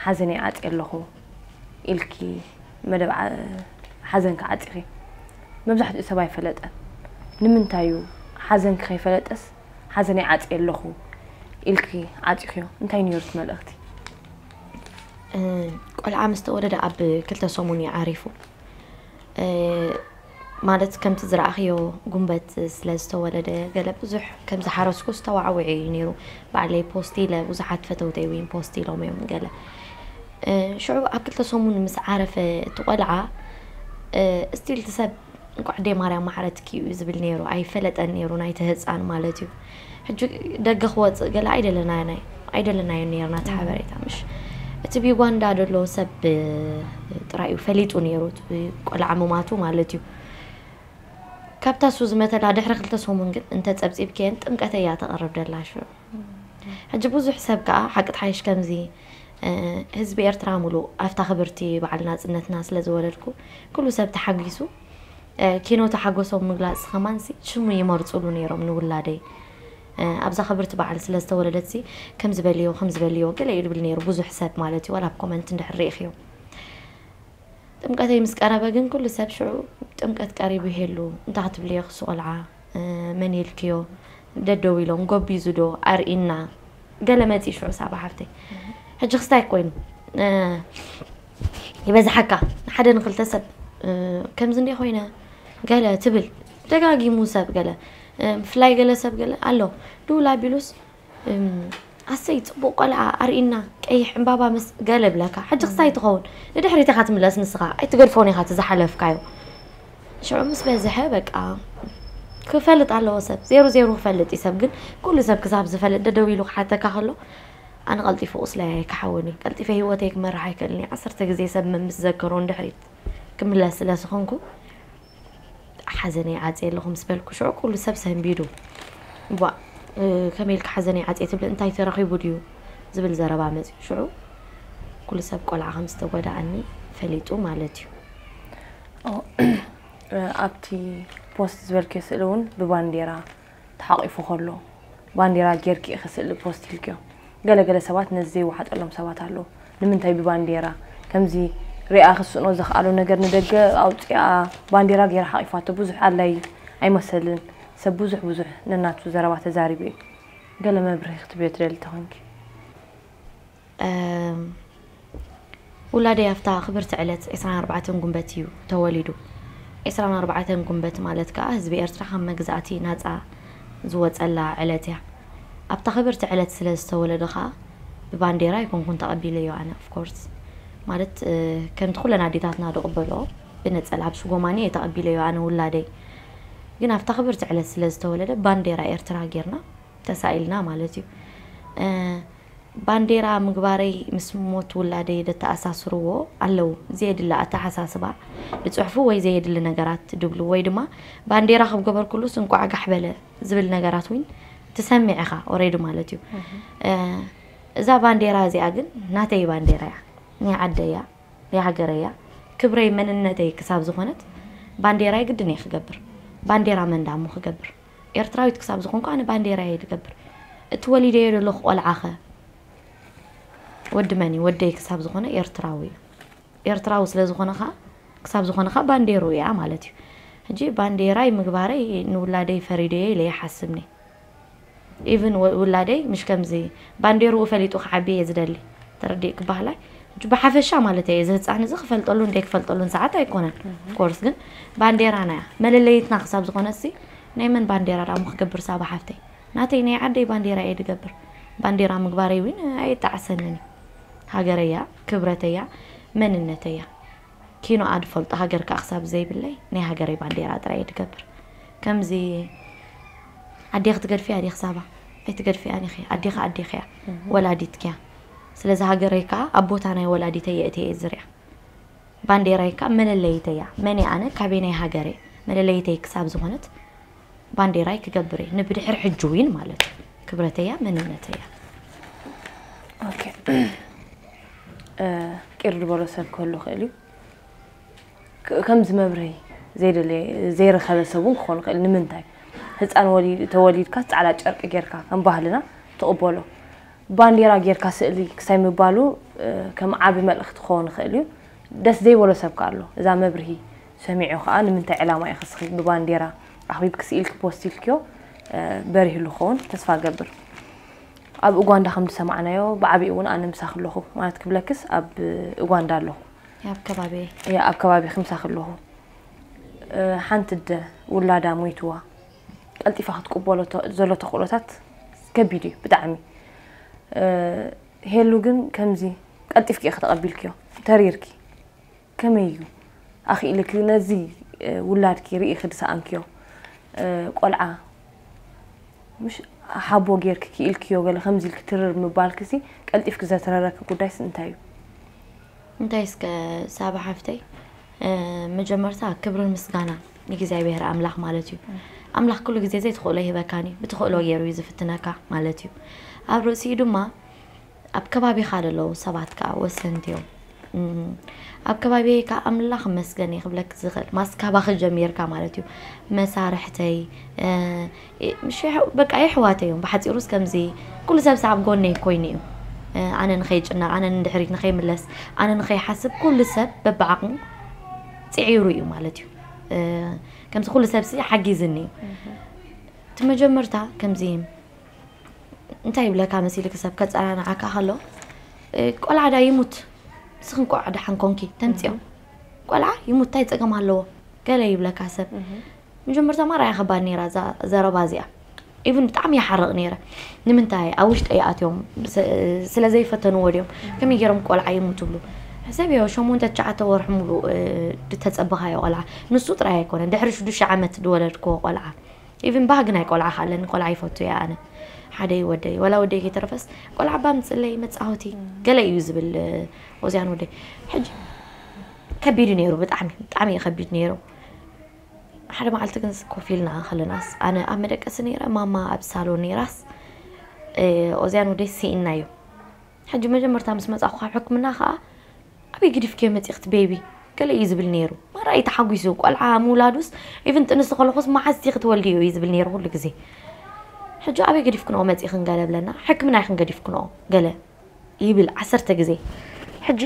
ሓዘነይ ዓጽየ ኣለኹ ኢልኪ መደብ ዓ-፣ ሓዘንኪ ዓጺኺ። መብዛሕትኡ ሰብ ኣይፈለጠን። ንምንታይ እዩ ሓዘንኪ ከይፈለጠስ ሓዘነይ ዓጽየ ኣለኹ ኢልኪ ዓጺኽዮ? እንታይ ነይሩ እቲ መልእኽቲ? እ፣ ቆልዓ ምስ ተወለደ ኣብ ክልተ ሰሙን እዩ ዓሪፉ። እ፣ ማለት ከምቲ ዝረኣኽዮ ጉንበት ስለ ዝተወለደ ገለ ብዙሕ ከም ዝሓረስኩ ዝተዋዕውዒ እዩ ነይሩ። ባዕለይ ፖስት ኢለ፣ ብዙሓት ፈተውተይ እውን ፖስት ኢሎም እዮም ገለ። እ፣ ሽዑ ኣብ ክልተ ሰሙን ምስ ዓረፈ እቲ ቆልዓ፣ እ፣ ስቲል እቲ ሰብ እንኳዕ ኣደይ ማርያም ማዕረትኪ እዩ ዝብል ነይሩ። ኣይፈለጠን ነይሩ ናይቲ ህፃን ማለት እዩ። ሕጂ ደገ ክወፅእ ገለ ኣይደለናዮ ናይ-፣ ኣይደለናዮን ነይርና እቲ እም። ሓበሬታ። ምሽ እቲ ብዩጋንዳ ዘሎ ሰብ ጥራይ እዩ ፈሊጡ ነይሩ፣ እቲ ቆልዓ ምማቱ ማለት እዩ። ካብታ እሱ ዝመተላ ድሕሪ ክልተ ሰሙን ግን እንተ ጸብጺብክየን ጥምቀተይ እያ ተቕርብ ደላ ሽዑ። ሕጂ ብዙሕ ሰብ ከኣ ሓቂ ትሓይሽ ከምዚ፣ እ፣ ህዝቢ ኤርትራ ሙሉእ ኣብታ ክብርቲ በዓል ናጽነትና ስለ ዝወለድኩ፣ ኩሉ ሰብ ተሓጒሱ፣ እ፣ ኪኖ ተሓጎሶም ምግላጽ ከማንሲ ሽሙ ይመርጹሉ ነይሮም ንውላደይ። እ፣ ኣብዛ ክብርቲ በዓል ስለ ዝተወለደትሲ ከምዚ በልዮ፣ ከምዚ በልዮ ገለ እዩ ዝብል ነይሩ ብዙሕ ሰብ ማለት እዩ፣ ዋላ ኣብ ኮመንት እንድሕር ርኢኽዮ። ጥምቀተይ ምስ ቀረበ ግን ኩሉ ሰብ ሽዑ ጥምቀት ቀሪቡ ይሄሉ፣ እንታይ ክትብልዮ ክሱ ቆልዓ፣ እ፣ መን ኢልክዮ፣ ደደው ኢሎም ጎቢዙ ዶ ኣርኢና፣ ገለ መጺ ሽዑ ሳባ ሓፍተይ። ሕጂ ክስታይ ኮይኑ፣ እ፣ ይበዝሓካ፣ ሓደ ንክልተ ሰብ፣ እ፣ ከምዚ እንደ ኮይነ፣ ገለ ትብል፣ ደጋጊሙ ሰብ ገለ፣ እ፣ ብፍላይ ገለ ሰብ ገለ ኣሎ፣ ድውል ኣቢሉስ፣ እም፣ ኣሰይ ጽቡቕ ቆልዓ ኣርኢና፣ ቀይሕ ዕምባባ ምስ ገለ ብለካ። ሕጂ ክሳይ ትኸውን? ንድሕሪት ኢኻ ትምለስ ንስኻ፣ ኣይትገድፎን ኢኻ እቲ ዝሓለፍካዮ። ሽዑ ምስ በዝሐ በቃ ክፈልጥ ኣለዎ ሰብ። ዜሩ ዜሩ ክፈልጥ እዩ ሰብ። ግን ኩሉ ሰብ ክሳብ ዝፈልጥ ደደው ኢሉ ክሓተካ ከሎ፣ ኣነ ቀልጢፉ ቁስለይ ኣይክሓውን እዩ። ቀልጢፈ ህይወተይ ክመርሕ ኣይክእልን እየ። ዓሰርተ ግዜ ሰብ ምስ ዘከሮ ንድሕሪት ክምለስ ስለ ዝኾንኩ፣ ሓዘነይ ዓጽየ ኣለኹ ምስ በልኩ፣ ሽዑ ኩሉ ሰብ ሰንቢዱ። ቧእ፣ እ፣ ከመይ ኢልካ ሓዘነይ ዓጽየ ትብል? እንታይ ተረኺቡ ድዩ? ዝብል ዘረባ መጽዩ። ሽዑ ኩሉ ሰብ ቆልዓ ከም ዝተጎድኣኒ ፈሊጡ ማለት እዩ። ኦ፣ ኣብቲ ፖስት ዝበልክዮ ስእሊ እውን ብባንዴራ ተሓቂፉ ከሎ፣ ባንዴራ ጌርኪ ኢኺ ስእሊ ፖስት ኢልክዮ። ገለገለ ሰባት ነዚ ዘይወሓጠሎም ሰባት ኣለዉ። ንምንታይ ብባንዴራ ከምዚ ሪኣ ክስእኖ ዘኽኣሎ ነገር ንደገ ኣውፂኣ ባንዴራ ጌራ ሓቂፋቶ ብዙሕ ኣድላይ ኣይመሰልን። ሰብ ብዙሕ ብዙሕ ነናቱ ዘረባ ተዛሪቡ እዩ። ገለ መብርሂ ክትብዮ ትደሊ ተኾንኪ? እም፣ ውላደይ ኣብታ ክብርቲ ዕለት ዕስራን ኣርባዕተን ጉንበት እዩ ተወሊዱ። ዕስራን ኣርባዕተን ጉንበት ማለት ከኣ ህዝቢ ኤርትራ ካብ መግዛእቲ ናጻ ዝወጸላ ዕለት እያ። ኣብታ ክብርቲ ዕለት ስለ ዝተወለደ ከኣ ብባንዴራ ኣይኮንኩን ተቐቢለዮ ኣነ፣ of course። ማለት፣ እ፣ ከምቲ ኩለን ኣዴታትና ዝቕበልኦ ብነጸላ ኣብ ሽጎማኒ እየ ተቐቢለዮ ኣነ ውላደይ። ግን ኣብታ ክብርቲ ዕለት ስለ ዝተወለደ ባንዴራ ኤርትራ ጌርና ተሳኢልና ማለት እዩ። እ፣ ባንዴራ ምግባረይ ምስ ሞት ውላደይ ደተኣሳስርዎ ኣለዉ። ዘየድሊ ኣተሓሳስባ ዝጽሕፉ ወይ ዘየድሊ ነገራት ድብሉ ወይ ድማ ባንዴራ ክብ ገበርኩሉስ እንቋዕ ጋሕ በለ ዝብል ነገራት እውን ትሰምዕ ኢኻ ኦሬዲ ማለት እዩ። እ፣ እዛ ባንዴራ እዚኣ ግን ናተይ ባንዴራ እያ፣ ናይ ዓደይ እያ፣ ናይ ሃገረይ እያ። ክብረይ መንነተይ ክሳብ ዝኾነት ባንዴራይ ግድን እየ ክገብር። ባንዴራ መን ዳሞ ክገብር? ኤርትራዊት ክሳብ ዝኾንኩ ኣነ ባንዴራ እየ ዝገብር። እቲ ወሊደዮ ዘለኹ ቆልዓ ኸ ወዲ መን እዩ? ወደይ ክሳብ ዝኾነ ኤርትራዊ እዩ። ኤርትራዊ ስለ ዝኾነ ኸኣ ክሳብ ዝኾነ ኸኣ ባንዴሩ እያ ማለት እዩ። ሕጂ ባንዴራይ ምግባረይ ንውላደይ ፈሪደዮ ኢለ ይሓስብኒ። ኢቭን ወ-፣ ውላደይ ምሽ ከምዚ ባንዴርኡ ፈሊጡ ክዓቢ እየ ዝደሊ። ተረዲእኪ ባህላይ? ሕጂ ብሓፈሻ ማለት እየ፣ እዚ ህጻን እዚ ክፈልጠሉን ዘይክፈልጠሉን ሰዓት ኣይኮነን። ኮርስ ግን ባንዴራና እያ። መለለይትና ክሳብ ዝኾነሲ ናይ መን ባንዴራ ዳሞ ክገብር ሳባ ሓፍተይ? ናተይ ናይ ዓደይ ባንዴራ እየ ዝገብር። ባንዴራ ምግባረይ እውን ኣየጣዕሰንን እዩ። ሃገረይ እያ፣ ክብረተይ እያ፣ መንነተይ እያ። ኪኖኣ ዝፈልጦ ሃገር ከኣ ክሳብ ዘይብለይ ናይ ሃገረይ ባንዴራ ጥራይ እየ ዝገብር። ከምዚ ኣዴኺ ትገድፍያ ዲኺ ሳባ? ኣይትገድፍያን ኢኺ። ኣዴኺ ኣዴኺ እያ፣ ወላዲትኪ እያ። ስለዚ ሃገረይ ከኣ ኣብ ቦታ ናይ ወላዲተይ የእትየ እየ ዝሪኣ። ባንዴራይ ከኣ መለለይተይ እያ። መን እየ ኣነ? ካበየናይ ሃገር እየ? መለለይተይ ክሳብ ዝኾነት ባንዴራይ ክገብር እየ። ንብድሕሪ ሕጂ እውን ማለት እዩ። ክብረተይ እያ፣ መንነተይ እያ። ኦኬ። እ፣ ቂር ዝበሎ ሰብ ክህሉ ይኽእል እዩ። ክ-፣ ከምዚ መብርሂ ዘይደለየ፣ ዘይረኸበ ሰብ እውን ክኾን ይኽእል። ንምንታይ? ህፃን ወሊ-፣ ተወሊድካ ፃዕዳ ጨርቂ ጌርካ ከም ባህልና ትቕበሎ። ባንዴራ ጌርካ ስእሊ ክሳይ ምባሉ፣ እ፣ ከም ዓቢ መልእኽቲ ክኸውን ይኽእል እዩ። ደስ ዘይበሎ ሰብ ከኣ ኣሎ። እዛ መብርሂ ሰሚዑ ከኣ ንምንታይ ዕላማ ኢኺ እስኺ ብባንዴራ ኣኽቢብኪ ስኢልኪ ፖስት ኢልክዮ፣ እ፣ በሪህሉ ክኸውን ተስፋ እገብር። ኣብ ኡጋንዳ ከም ዝሰማዕናዮ ብዓቢኡ እውን ኣነ ምሳኺ ኣለኹ ማለት ክብለክስ ኣብ ኡጋንዳ ኣለኹ። ኣብ ከባቢ እያ ኣብ ከባቢኺ ምሳኺ ኣለኹ። እ፣ ሓንቲ ኣደ ውላዳ ሞይትዋ ቀልጢፋ ክትቅበሎ ተ-፣ ዘሎ ተኽእሎታት ከቢድ እዩ ብጣዕሚ። እ፣ ሄሉ ግን ከምዚ ቀልጢፍኪ ኢኺ ተቐቢልክዮ፣ ተሪርኪ። ከመይ እዩ ኣኽኢልኪ ነዚ፣ እ፣ ውላድኪ ርኢኺ ዝሰኣንክዮ፣ እ፣ ቆልዓ ምሽ ሓቦ ጌርኪ ክኢልክዮ ገለ ከምዚ ኢልኪ ትርር ምባልኪሲ ቀልጢፍኪ ዘትረረኪ ጉዳይስ እንታይ እዩ? እንታይ እስከ ሳባ ሓፍተይ፣ እ፣ መጀመርታ ክብርን ምስጋና ንእግዚኣብሔር ኣምላኽ ማለት እዩ። ኣምላኽ ኩሉ ግዜ ዘይትኽእሎ ይህበካን እዩ፣ ብትኽእሎ ገይሩ እዩ ዝፍትነካ ማለት እዩ። ኣብ ርእሲኡ ድማ ኣብ ከባቢኻ ዘለዉ ሰባት ከኣ ወሰንቲ እዮም። እም፣ ኣብ ከባቢየይ ከኣ ኣምላኽ ይመስገን እየ ክብለኪ ዝኽእል። ማስ ካባኺ ጀሚርካ ማለት እዩ። መሳርሕተይ፣ እ፣ እ፣ ምሽ የሕ-፣ በቃ የሕዋተይ እዮም። ብሓጺሩስ ከምዚ ኩሉ ሰብ ኣብ ጎነይ ኮይኑ እዩ። እ፣ ኣነ ንኸይጭነቕ፣ ኣነ ንድሕሪት ንኸይምለስ፣ ኣነ ንኸይሓስብ ኩሉ ሰብ በብዓቕሙ ጽዒሩ እዩ ማለት እዩ። እ፣ ከምዚ ኩሉ ሰብሲ ሓጊዝኒ እዩ። እቲ መጀመርታ ከምዚ እንታይ ይብለካ መሲልኪ ሰብ ከጸናንዓካ ከሎ፣ እ፣ ቆልዓ ዳ ይሙት፣ ንስኺ እንኳዕ ደሓን ኮንኪ ተምጽዮ። ቆልዓ ይሙት እንታይ ጸገም ኣለዎ? ገለ ይብለካ ሰብ። መጀመርታ ማራ ኢኻ ባኒራ እዛ ዘረባ እዚኣ። ኢቭን ብጣዕሚ ይሓርቕ ነይረ። ንምንታይ ኣብ ውሽጠይ ኣትዮም ስለ ዘይፈተንዎ ድዮም ከመይ ገይሮም ቆልዓ ይሙ ትብሉ? ሕሰብዮ ሸሞንተ ትሽዓተ ወርሒ ሙሉእ ዝተፀበኻዮ ቆልዓ፣ ንሱ ጥራይ ኣይኮነን፣ ድሕሪ ሽዱሽተ ዓመት ዝወለድክዎ ቆልዓ። ኢቭን ባህጊ ናይ ቆልዓ ከኣለኒ፣ ቆልዓ ይፈቱ እየ ኣነ። ሓደ ወደይ፣ ወላ ወደይ ከይተረፈስ ቆልዓ እባ ምፅለይ፣ መፃወቲ ገለ እዩ ዝብል። ኦዝያን ወደይ ሕጂ ከቢድ እዩ ነይሩ፣ ብጣዕሚ ብጣዕሚ እዩ ከቢድ ነይሩ። ሓደ መዓልቲ ግን ኮፍ ኢልና ከለናስ፣ ኣነ ኣብ መደቀሲ ነይረ፣ ማማ ኣብ ሳሎን ነይራስ፣ ኦዝያን ወደይ ስኢናዮ። ሕጂ መጀመርታ ምስ መጻኹ ካብ ሕክምና ከኣ፣ ኣበይ ገዲፍክዮ መጺኽቲ ቤቢ? ገለ እዩ ዝብል ነይሩ። ማራ እዩ ተሓጒሱ። ቆልዓ ምውላዱስ፣ ኢቭን ጥንሲ ከለኹስ፣ መዓዝ ኢኺ ክትወልድዮ እዩ ዝብል ነይሩ ኩሉ ግዜ። ሕጂ ኣበይ ገዲፍክንኦ መጺኽን ገለ ብለና፣ ሕክምና ኢኽን ገዲፍክንኦ ገለ ይብል ዓሰርተ ግዜ። ሕጂ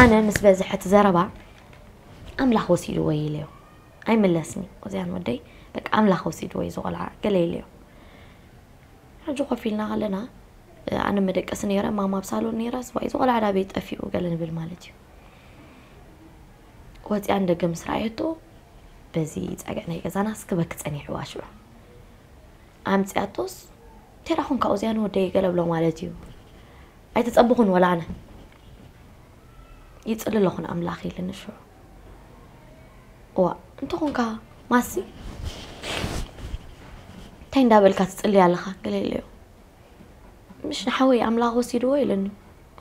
ኣነ ምስ በዝሐ እቲ ዘረባ፣ ኣምላኽ ወሲድዎ ኢለዮ። ኣይምለስኒ፣ ኦዝያን ወደይ፣ በቃ ኣምላኽ ወሲድዎ እዩ እዚ ቆልዓ፣ ገለ ኢለዮ። ሕጂ ኮፍ ኢልና ከለና፣ ኣነ መደቀሲ ነይረ፣ ማማ ኣብ ሳሎን ነይራ፣ ስዋይ፣ እዚ ቆልዓ ዳበይ ጠፊኡ ገለ ንብል ማለት እዩ። ወፂኣ ንደገ ምስ ረኣየቶ፣ በዚ ጸግዒ ናይ ገዛና ክበኪ ጸኒሕዋ ሽዑ። ኣምጺኣቶስ፣ "ቴራ ኹንካ ኦዝያን ወደይ" ገለ ብሎ ማለት እዩ። ኣይተጸበኹን ወላ ኣነ። ይጽሊ ኣለኹ ንኣምላኽ ኢልኒ ሽዑ። "እዋ፣ እንተኾንካ ማሲ፣ እንታይ እንዳበልካ ትጽሊ ኣለኻ?" ገለ ኢለዮ። "ምሽ ንሓወይ ኣምላኽ ወሲድዎ" ኢለኒ።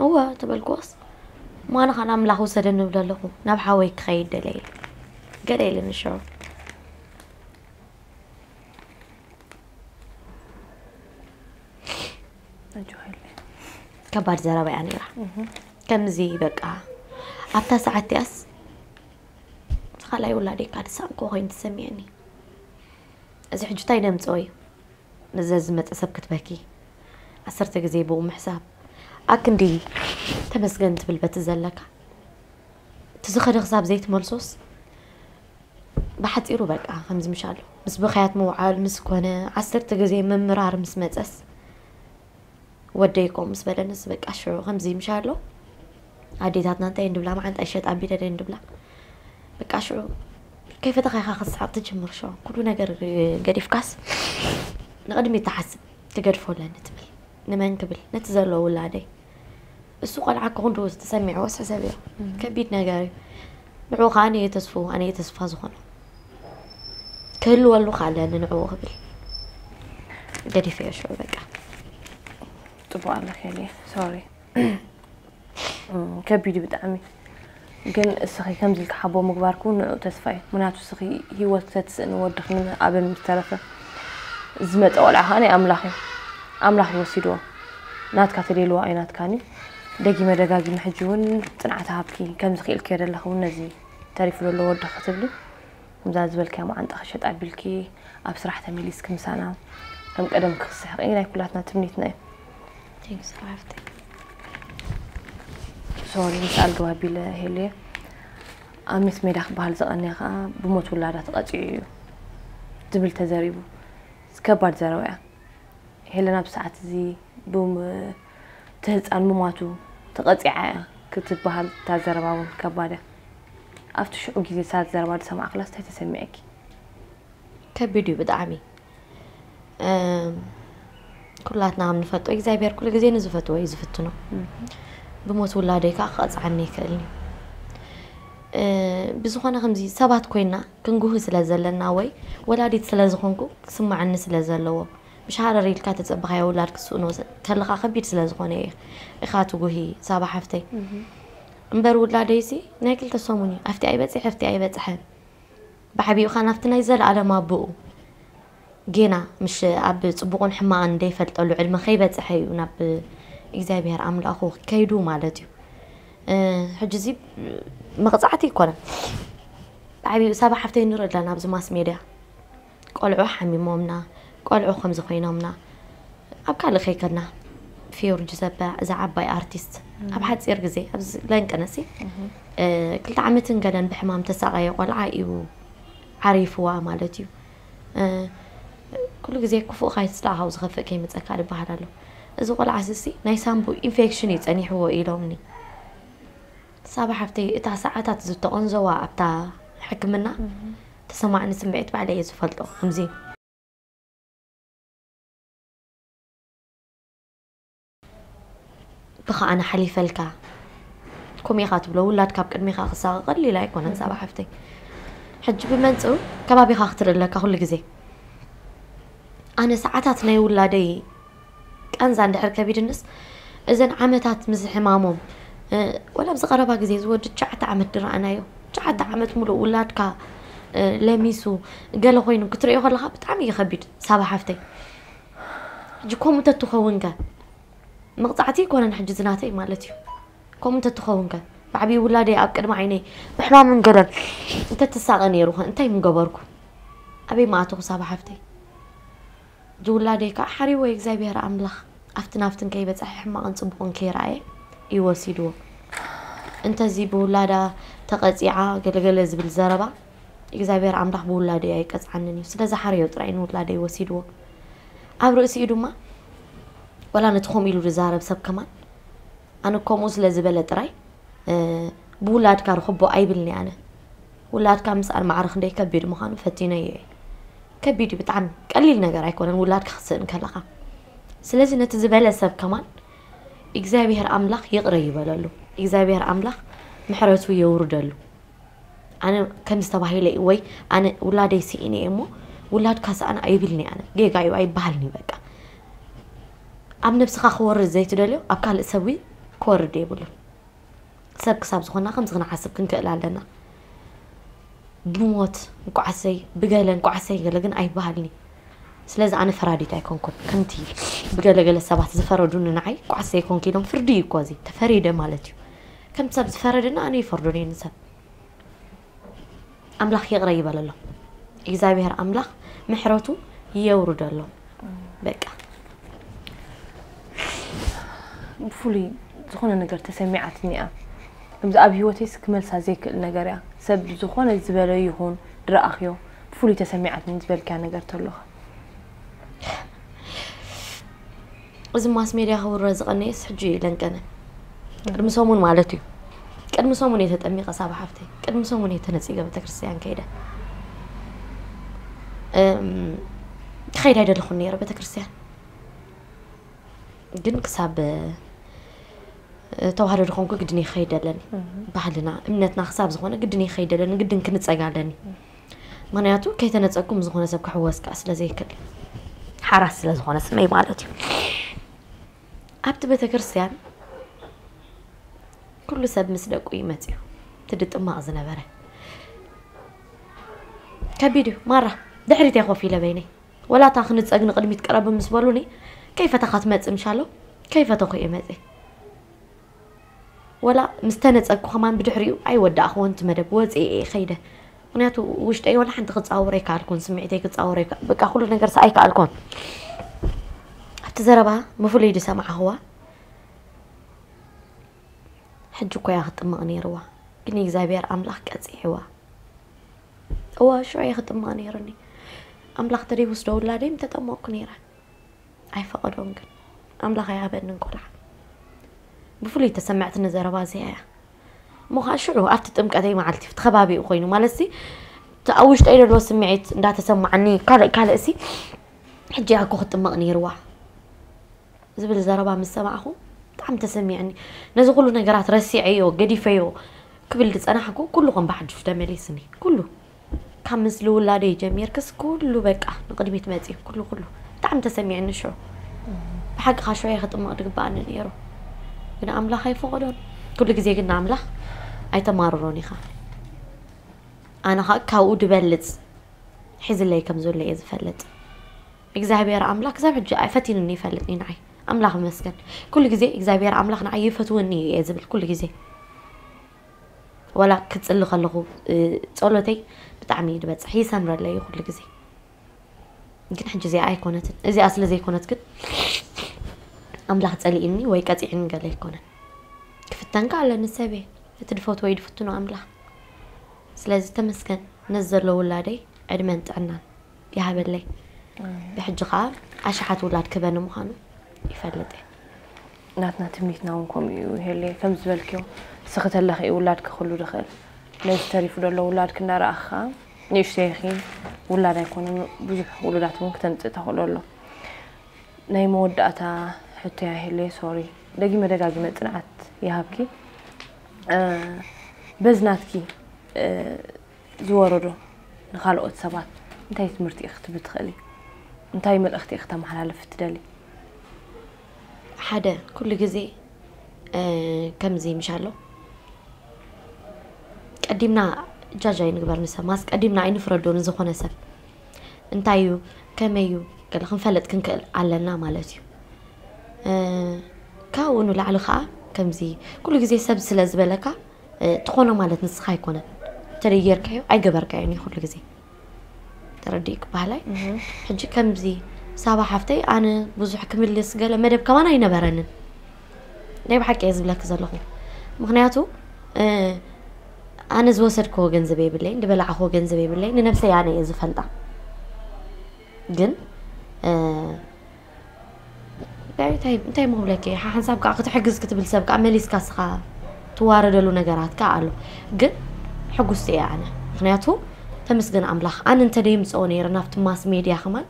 "እወ" ተበልክዎስ፣ "እሞ ኣነ ኸኣ ንኣምላኽ ውሰደኒ እብል ኣለኹ፣ ናብ ሓወይ ክኸይድ ደልየ" ኢለ። ገለ ኢለኒ ሽዑ። ኣጆኺ ኢለ። ከባድ ዘረባ እያ ነይራ። እህ። ከምዚ በቃ ኣብታ ሰዓት እቲኣስ፣ እቲ ካልኣይ ውላደይ እካ ዝሰኣንክዎ ኮይኑ ተሰሚዕኒ። እዚ ሕጂ እንታይ ደምፅኦ እዩ? ንዘ ዝመፀ ሰብ ክትበኪ። ዓሰርተ ግዜ ብኡ ምሕሳብ። ኣክንዲ ተመስገን ትብል በቲ ዘለካ። እቲ ዝኸደ ክሳብ ዘይትመልሶስ፣ ብሓፂሩ በቃ ከምዚ ምሽ ኣሎ። ምስ ብኽያት ምውዓል ምስ ኮነ፣ ዓሰርተ ግዜ ምምራር ምስ መፀስ፣ ወደይ ከምኡ ምስ በለንስ፣ በቃ ሽዑ ከምዚ ምሽ ኣሎ። ኣዴታትና እንታይ እንድብላ፣ መዓንጣ ይሸጥ ኣቢለ ደ እንድብላ። በቃ ሽዑ ከይፈተኻ ኢኻ ክትስሕቕ ትጅምር። ሽዑ ኩሉ ነገር ገዲፍካስ ንቕድሚት ትሓስብ፣ ትገድፎ ኣለኒ ትብል። ንመን ክብል? ነቲ ዘሎ ውላደይ። እሱ ቆልዓ እኮ ክንድኡ ተሰሚዕዎስ ሕሰብዮ። እም። ከቢድ ነገር እዩ። ንዕኡ ኸኣ ኣነ እየ ተስፍኡ፣ ኣነ እየ ተስፋ ዝኾኖ። ክህልወሉ ከኣ ኣለኒ ንዕኡ ክብል። ገዲፈዮ ሽዑ በቃ። ጽቡቕ ኣለኺ ኤልየ። ሶሪ። እም፣ ከቢድ እዩ ብጣዕሚ። ግን እስኺ ከምዚ ኢልኪ ሓቦ ምግባርኪ እውን ንዕኡ ተስፋ እዩ። ምኽንያቱ እስኺ ህይወት ክተትስእኒ ወድኺ ምን-፣ ኣበን ምስ ተረፈ፣ ዝመጸ ቆልዓ ከኣ ናይ ኣምላኽ እዩ። ኣምላኽ እዩ ወሲድዎ። ናትካ ተደልዎ ኣይናትካን እዩ። ደጊመ ደጋጊመ ሕጂ እውን ጽንዓት ሃብኪ፣ ከምዚ ክኢልክዮ ዘለኺ እውን ነዚ ተሪፉ ዘሎ ወድኺ ክትብሊ፣ ከምዛ ዝበልክያ መዓንጣ ክሸጥ ኣቢልኪ፣ ኣብ ስራሕ ተመሊስኪ ምሳና ከም ቀደም ክስሕቂ ናይ ኩላትና ትምኒትና እዩ። Thanks ሓፍተይ። ሶሪ፣ ምስ ኣልግባ ቢለ ሄልየ። ኣብ ሚስ ሜዳ ክበሃል ዝቐንየ ከኣ ብሞት ውላዳ ተቐጺዑ እዩ ዝብል ተዘሪቡ። ከባድ ዘረባ እያ። ሄለን ኣብ ሰዓት እዚ ብም-፣ እቲ ህፃን ምሟቱ ተቐጺዓ እያ ክትበሃል፣ እታ ዘረባ እውን ከባድ እያ። ኣብቲ ሽዑ ግዜ እሳ ዘረባ ዝሰማዕክላስ እንታይ ተሰሚዐኪ? ከቢድ እዩ ብጣዕሚ። እም፣ ኩላትና ከም ንፈልጦ እግዚኣብሔር ኩሉ ግዜ ንዝፈትዎ እዩ ዝፍትኖ። እም። ብሞት ውላደይ ከዓ ክቐፅዓኒ ኣይክእልን እዩ። እ፣ ብዝኾነ ከምዚ ሰባት ኮይና ክንጉሂ ስለ ዘለና ወይ ወላዲት ስለ ዝኾንኩ ክስማዓኒ ስለ ዘለዎ፣ ምሽ ሃረር ኢልካ ተጸበኻዮ ውላድ ክትስእኖ ከለኻ ከቢድ ስለ ዝኾነ እዩ ኢኻ ትጉሂ ሳባ ሓፍተይ። እም። እምበር ውላደይሲ ናይ ክልተ ሰሙን እዩ። ኣብቲ ኣይበጽሐ፣ ኣብቲ ኣይበጽሐ። ብዓቢኡ ኸኣ ናብቲ ናይ ዘለኣለም ኣቦኡ ጌና ምሽ ኣብ ጽቡቕን ሕማቕን ዘይፈልጠሉ ዕድመ ከይበጽሐ እዩ ናብ እግዚኣብሔር ኣምላኹ ከይዱ ማለት እዩ። እ፣ ሕጂ እዚ መቕጻዕቲ ኣይኮነን። ብዓቢኡ ሳባ ሓፍተይ ንርኢ ኣለና ኣብዚ ማስ ሜድያ። ቆልዑ ሓሚሞምና፣ ቆልዑ ከምዚ ኮይኖምና። ኣብ ካልእ ከይከድና፣ ፊዮሪ ጁዘፐ፣ እዛ ዓባይ ኣርቲስት፣ እም። ኣብ ሓጺር ግዜ፣ ኣብዚ ለንቀነሲ፣ እም። እ፣ ክልተ ዓመትን ገለን ብሕማም ተሳቐየ ቆልዓ እዩ ዓሪፍዋ ማለት እዩ። እ፣ ኩሉ ግዜ ክፉእ ካይትስላ ካብ ዝኸፍእ ከይመጸካ ዝበሃል ኣሎ። እዚ ቆልዓ ስሲ ናይ ሳምቡ ኢንፌክሽን እዩ ጸኒሕዎ ኢሎምኒ። ሳባ ሓፍተይ፣ እታ ሰዓታት ዝተቐንዘዋ ኣብታ ሕክምና፣ እም። ተሰማዕኒ ስምዒት ባዕለይ እየ ዝፈልጦ። ከምዚ ብኻ ኣነ ሓሊፈልካ ከምኡ ኢኻ ትብሎ። ውላድካ ኣብ ቅድሚኻ ክሳቐ ቀሊል ኣይኮነን ሳባ ሓፍተይ። ሕጂ ብመንፅሩ ከባቢኻ ክትርኢ ኣለካ ኩሉ ግዜ። ኣነ ሰዓታት ናይ ውላደይ ቃንዛ እንድሕር ከቢድንስ እዘን ዓመታት ምስ ሕማሞም፣ እ፣ ወላ ኣብዚ ቀረባ ግዜ ዝወዲ ትሽዓተ ዓመት ድረኣናዮ። ትሽዓተ ዓመት ሙሉእ ውላድካ፣ እ፣ ለሚሱ ገለ ኮይኑ ክትርእዮ ከለኻ ብጣዕሚ እዩ ከቢድ ሳባ ሓፍተይ። ሕጂ ከምኡ ተትኸውን ከ? መቕጻዕቲ ኣይኮነን ሕጂ ዝናተይ ማለት እዩ። ከምኡ እንተትኸውን ከ? ብዓብዪ ውላደይ ኣብ ቅድሚ ዓይነይ ብሕማምን ገለን እንተትሳቐ ነይሩ ከ እንታይ ምገበርኩ? ኣበይ ምኣተኹ ሳባ ሓፍተይ? እዚ ውላደይ ከዓ ሓሪዎ እግዚኣብሔር ኣምላኽ ኣብቲ ናብትን ከይበጽሐ ሕማቕን ጽቡቕን ከይረኣየ እዩ ወሲድዎ። እንተዚ ብውላዳ ተቐጺዓ ገለገለ ዝብል ዘረባ እግዚኣብሔር ኣምላኽ ብውላደይ ኣይቀጽዓንን እዩ። ስለ ዝሓረዮ ጥራይ ንውላደይ ወሲድዎ። ኣብ ርእሲኡ ድማ ወላ ነቲ ከምኡ ኢሉ ዝዛረብ ሰብ ከማን ኣነ ከምኡ ስለ ዝበለ ጥራይ፣ እ፣ ብውላድካ ርኽቦ ኣይብልኒ ኣነ። ውላድካ ምስኣን ማዕረ ክንደይ ከቢድ ምዃኑ ፈቲነዮ እየ። ከቢድ እዩ ብጣዕሚ። ቀሊል ነገር ኣይኮነን ውላድካ ክትስእን ከለኻ። ስለዚ ነቲ ዝበለ ሰብ ከማን እግዚኣብሔር ኣምላኽ ይቕረ ይበለሉ። እግዚኣብሔር ኣምላኽ ምሕረቱ የውርደሉ። ኣነ ከምዚ ተባሂለ እዩ ወይ ኣነ ውላደይ ስኢነ እየ እሞ ውላድካ ሰኣን ኣይብልኒ ኣነ። ጌጋ እዩ ኣይበሃልኒ በቃ። ኣብ ነብስኻ ክወርድ ዘይትደልዮ ኣብ ካልእ ሰብ እውን ክወርድ የብሉን። ሰብ ክሳብ ዝኾንና ከምዚ ክንሓስብ ክንክእል ኣለና። ብሞት እንቋዓሰይ፣ ብገለ እንቋዓሰይ ገለ ግን ኣይበሃልኒ። ስለዚ ኣነ ፈራዲት ኣይኮንኩን። ከምቲ ብገለ ገለ ሰባት ዝፈረዱኒ ንዓይ፣ እንቋዓሰይ ኮንኪ ኢሎም ፍርዲ እዩ እኮ እዚ። ተፈሪደ ማለት እዩ። ከም ሰብ ዝፈረደኒ ኣነ ይፈርዶን እየ ንሰብ። ኣምላኽ ይቕረ ይበለሎም። እግዚኣብሔር ኣምላኽ ምሕረቱ የውርደሎም። በቃ። ብፍሉይ ዝኾነ ነገር ተሰሚዓትኒ እያ። ከምዚ ኣብ ህይወተይስ ክመልሳ ዘይክእል ነገር እያ። ሰብ ዝኾነ ዝበለ ይኹን ድረኣኽዮ ብፍሉይ ተሰሚዓትኒ ዝበልክያ ነገር ተሎኻ? እዚ ማስ ሜድያ ክውረ ዝቐነየስ ሕጂ እዩ ለንቀነ። ቅድሚ ሰሙን ማለት እዩ። ቅድሚ ሰሙን እየ ተጠሚቐ ሳባ ሓፍተይ። ቅድሚ ሰሙን እየ ተነጺገ ቤተክርስትያን ከይደ። እም፣ ክኸይድ ኣይደለኹን ነይረ ቤተክርስትያን። ግን ክሳብ፣ እ፣ ተዋህዶ ዝኾንኩ ግድን እየ ክኸይድ ኣለኒ። ባህልና፣ እምነትና ክሳብ ዝኾነ ግድን እየ ክኸይድ ኣለኒ። ግድን ክንጸግ ኣለኒ። ምኽንያቱ ከይተነጸግኩ ምስ ዝኾነ ሰብ ክሕወስ ከኣ ስለ ዘይክእል። ሓራስ ስለ ዝኾነ ስመይ ማለት እዩ። ኣብቲ ቤተክርስትያን ኩሉ ሰብ ምስ ደቁ እዩ መጺኡ። እቲ ድጥማቕ ዝነበረ ከቢድ እዩ። ማራ ድሕሪት እየ ኮፍ ኢለ በይነይ። ወላ እታ ክንጸግ ንቕድሚት ቅረቢ ምስ በሉኒ፣ ከይፈተኻ ትመጽእ ምሻሎ፣ ከይፈተኹ እየ መጺእ። ወላ ምስ ተነጸግኩ ከማን ብድሕሪኡ ኣይወዳእኽዎን እቲ መደብ፣ ወጺኤ እየ ከይደ። ምኽንያቱ ውሽጠይ ወላ ሓንቲ ክጻወር ኣይከኣልኩን፣ ስምዒተይ ክጻወር ኣይከ-፣ በቃ ኩሉ ነገር ሰኣይ ከኣልኩን። ኣብቲ ዘረባ ብፍሉይ ዝሰማዕኽዋ፣ ሕጂ እኮ እያ ክትጥመቕ ነይርዋ፣ ግን እግዚኣብሔር ኣምላኽ ቀጺዕዋ። እወ፣ ሽዑ እየ ክጥመቕ ነይሩኒ። ኣምላኽ ተደይቡስ ዶ ውላደይ ምተጠመቕኩ ነይረ። ኣይፈቐዶን ግን። ኣምላኽ ኣይሃበንን ቆልዓ። ብፍሉይ ተሰምዐትኒ ዘረባ እዚኣ እያ። እሞ ኸዓ ሽዑ ኣብቲ ጥምቀተይ መዓልቲ፣ ኣብቲ ከባቢኡ ኮይኑ፣ ማለትሲ፣ እቲ ኣብ ውሽጠይ ዘሎ ስምዒት እንዳተሰማዓኒ፣ ካልእ ካልእሲ፣ ሕጂ እያ እኮ ክትጥመቕ ነይርዋ። ዝብል ዘረባ ምስ ሰማዕኹ ብጣዕሚ ተሰሚዕኒ። ነዚ ኩሉ ነገራት ረሲዐዮ፣ ገዲፈዮ ክብል ዝጸናሕኩ ኩሉ ከም ብሓድሽ ተመሊስኒ። ኩሉ። ካብ ምስሊ ውላደይ ጀሚርክስ ኩሉ በቃ ንቕድሚት መጺኡ። ኩሉ፣ ኩሉ። ብጣዕሚ ተሰሚዕኒ ሽዑ። ብሓቂ ከኣ ሽዑ እየ ክጥመቕ ዝግበኣኒ ነይሩ። ግን ኣምላኽ ኣይፈቐዶን። ኩሉ ግዜ ግን ንኣምላኽ ኣይተማርሮን ኢኻ። ኣነ ከኣ ካብኡ ድበልጽ ሒዝለይ ከም ዘሎ እየ ዝፈልጥ። እግዚኣብሔር ኣምላኽ ክሳብ ሕጂ ኣይፈቲኑኒ ይፈልጥኒ ንዓይ። ኣምላኽ ይመስገን። ኩሉ ግዜ እግዚኣብሔር ኣምላኽ ንዓይ ይፈትወኒ እዩ እየ ዝብል ኩሉ ግዜ። ዋላ ክጽሊ ከለኹ፣ እ፣ ጸሎተይ ብጣዕሚ እዩ ዝበጽሕ፣ ይሰምረለይ እዩ ኩሉ ግዜ። ግን ሕጂ እዚኣ ኣይኮነትን። እዚኣ ስለ ዘይኮነት ግን ኣምላኽ ጸሊእኒ ወይ ቀጺዕኒ ገለ ኣይኮነን። ክፍተን ከኣ ኣለኒ ሰበይ፣ እቲ ድፈትዎ እዩ ድፍትኖ ኣምላኽ። ስለዚ ተመስገን ነዚ ዘሎ ውላደይ ዕድመን ጥዕናን ይሃበለይ። ኣሜን። ብሕጂ ከኣ ኣሽሓት ውላድ ክህበኒ ምዃኑ ይፈልጥ እየ። ናትና ትምኒትና እውን ከምኡ እዩ ሄለየ። ከም ዝበልክዮ፣ ንስኺ ተለኺ እዩ ውላድኪ ክህሉ ዝኽእል። ነዚ ተሪፉ ዘሎ ውላድኪ እንዳረኣኺ ከኣ፣ ንእሽተይ ኢኺ፣ ውላድ ኣይኮነን፣ ብዙሕ ውሉዳት እውን ክተምጽእ ተኽእሎ ኣሎ። ናይ መወዳእታ ሕቶያ ሄለየ፣ ሶሪ፣ ደጊመ ደጋጊመ ጽንዓት ይሃብኪ። በዚ ናትኪ ዝወረዶ ንኻልኦት ሰባት እንታይ ትምህርቲ ኢኺ ክትህቢ ትኽእሊ? እንታይ መልእኽቲ ኢኺ ክተመሓላልፊ ትደሊ? ሓደ ኩሉ ግዜ ከምዚ ምሽ ኣሎ ቀዲምና ጃጅ ኣይንግበር ንሰብ ማስ ቀዲምና ኣይንፍረዶ ንዝኾነ ሰብ እንታይ እዩ ከመይ እዩ ገለ ክንፈልጥ ክንክእል ኣለና ማለት እዩ። ካብኡ ንላዕሊ ከዓ ከምዚ ኩሉ ግዜ ሰብ ስለ ዝበለካ ትኾኖ ማለት ንስኻ ኣይኮነን። እንተደይ ጌርካዮ ኣይገበርካዮን እዩ ኩሉ ግዜ ተረዲእ ክበሃላይ። ሕጂ ከምዚ ሳባ ሓፍተይ ኣነ ብዙሕ ክምልስ ገለ መደብ ከማን ኣይነበረንን። ናይ ብሓቂ እየ ዝብለኪ ዘለኹ። ምክንያቱ ኣነ ዝወሰድክዎ ገንዘብ የብለይ፣ ዝበላዕክዎ ገንዘብ የብለይ፣ ንነብሰይ ኣነ እየ ዝፈልጣ። ግን እንታይ ምክብለኪ ሓንሳብ ከዓ ክትሕግዝ ክትብል ሰብ ከዓ መሊስካ ስኻ ትዋረደሉ ነገራት ከዓ ኣሎ። ግን ሕጉስቲ እየ ኣነ። ምክንያቱ ተመስገን ኣምላኽ ኣነ እንተደይምፅኦ ነይረ ናብቲ ማስ ሜድያ ከማን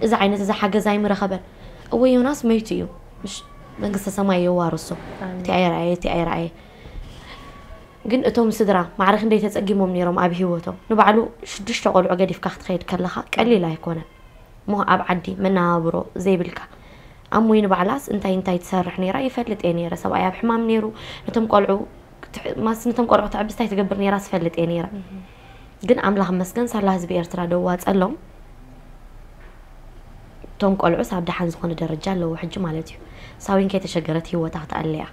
እዚ ዓይነት እዚ ሓገዝ ኣይምረኸበን። እወ ዮናስ መይቱ እዩ። ምሽ መንግስተ ሰማይ የዋርሶ። እቲ ኣይረኣየ እቲ ኣይረኣየ ግን እቶም ስድራ ማዕረ ክንደይ ተጸጊሞም ነይሮም ኣብ ህይወቶም። ንባዕሉ ሽዱሽተ ቆልዑ ገዲፍካ ክትኸይድ ከለኻ ቀሊል ኣይኮነን። እሞ ኣብ ዓዲ መነባብሮ ዘይብልካ ኣሞይ ንባዕላስ እንታይ እንታይ ትሰርሕ ነይራ ይፈልጥ እየ ነይረ። ሰብኣይ ኣብ ሕማም ነይሩ። ነቶም ቆልዑ ማስ ነቶም ቆልዑ ተዕብስታይ ትገብር ነይራ ስፈልጥ እየ ነይረ። ግን ኣምላኽ መስገን ሳላ ህዝቢ ኤርትራ ደዋጸሎም። እቶም ቆልዑስ ኣብ ደሓን ዝኾነ ደረጃ ኣለዉ ሕጂ ማለት እዩ። ሳዊን ከይተሸገረት ህይወታ ክትኣለያ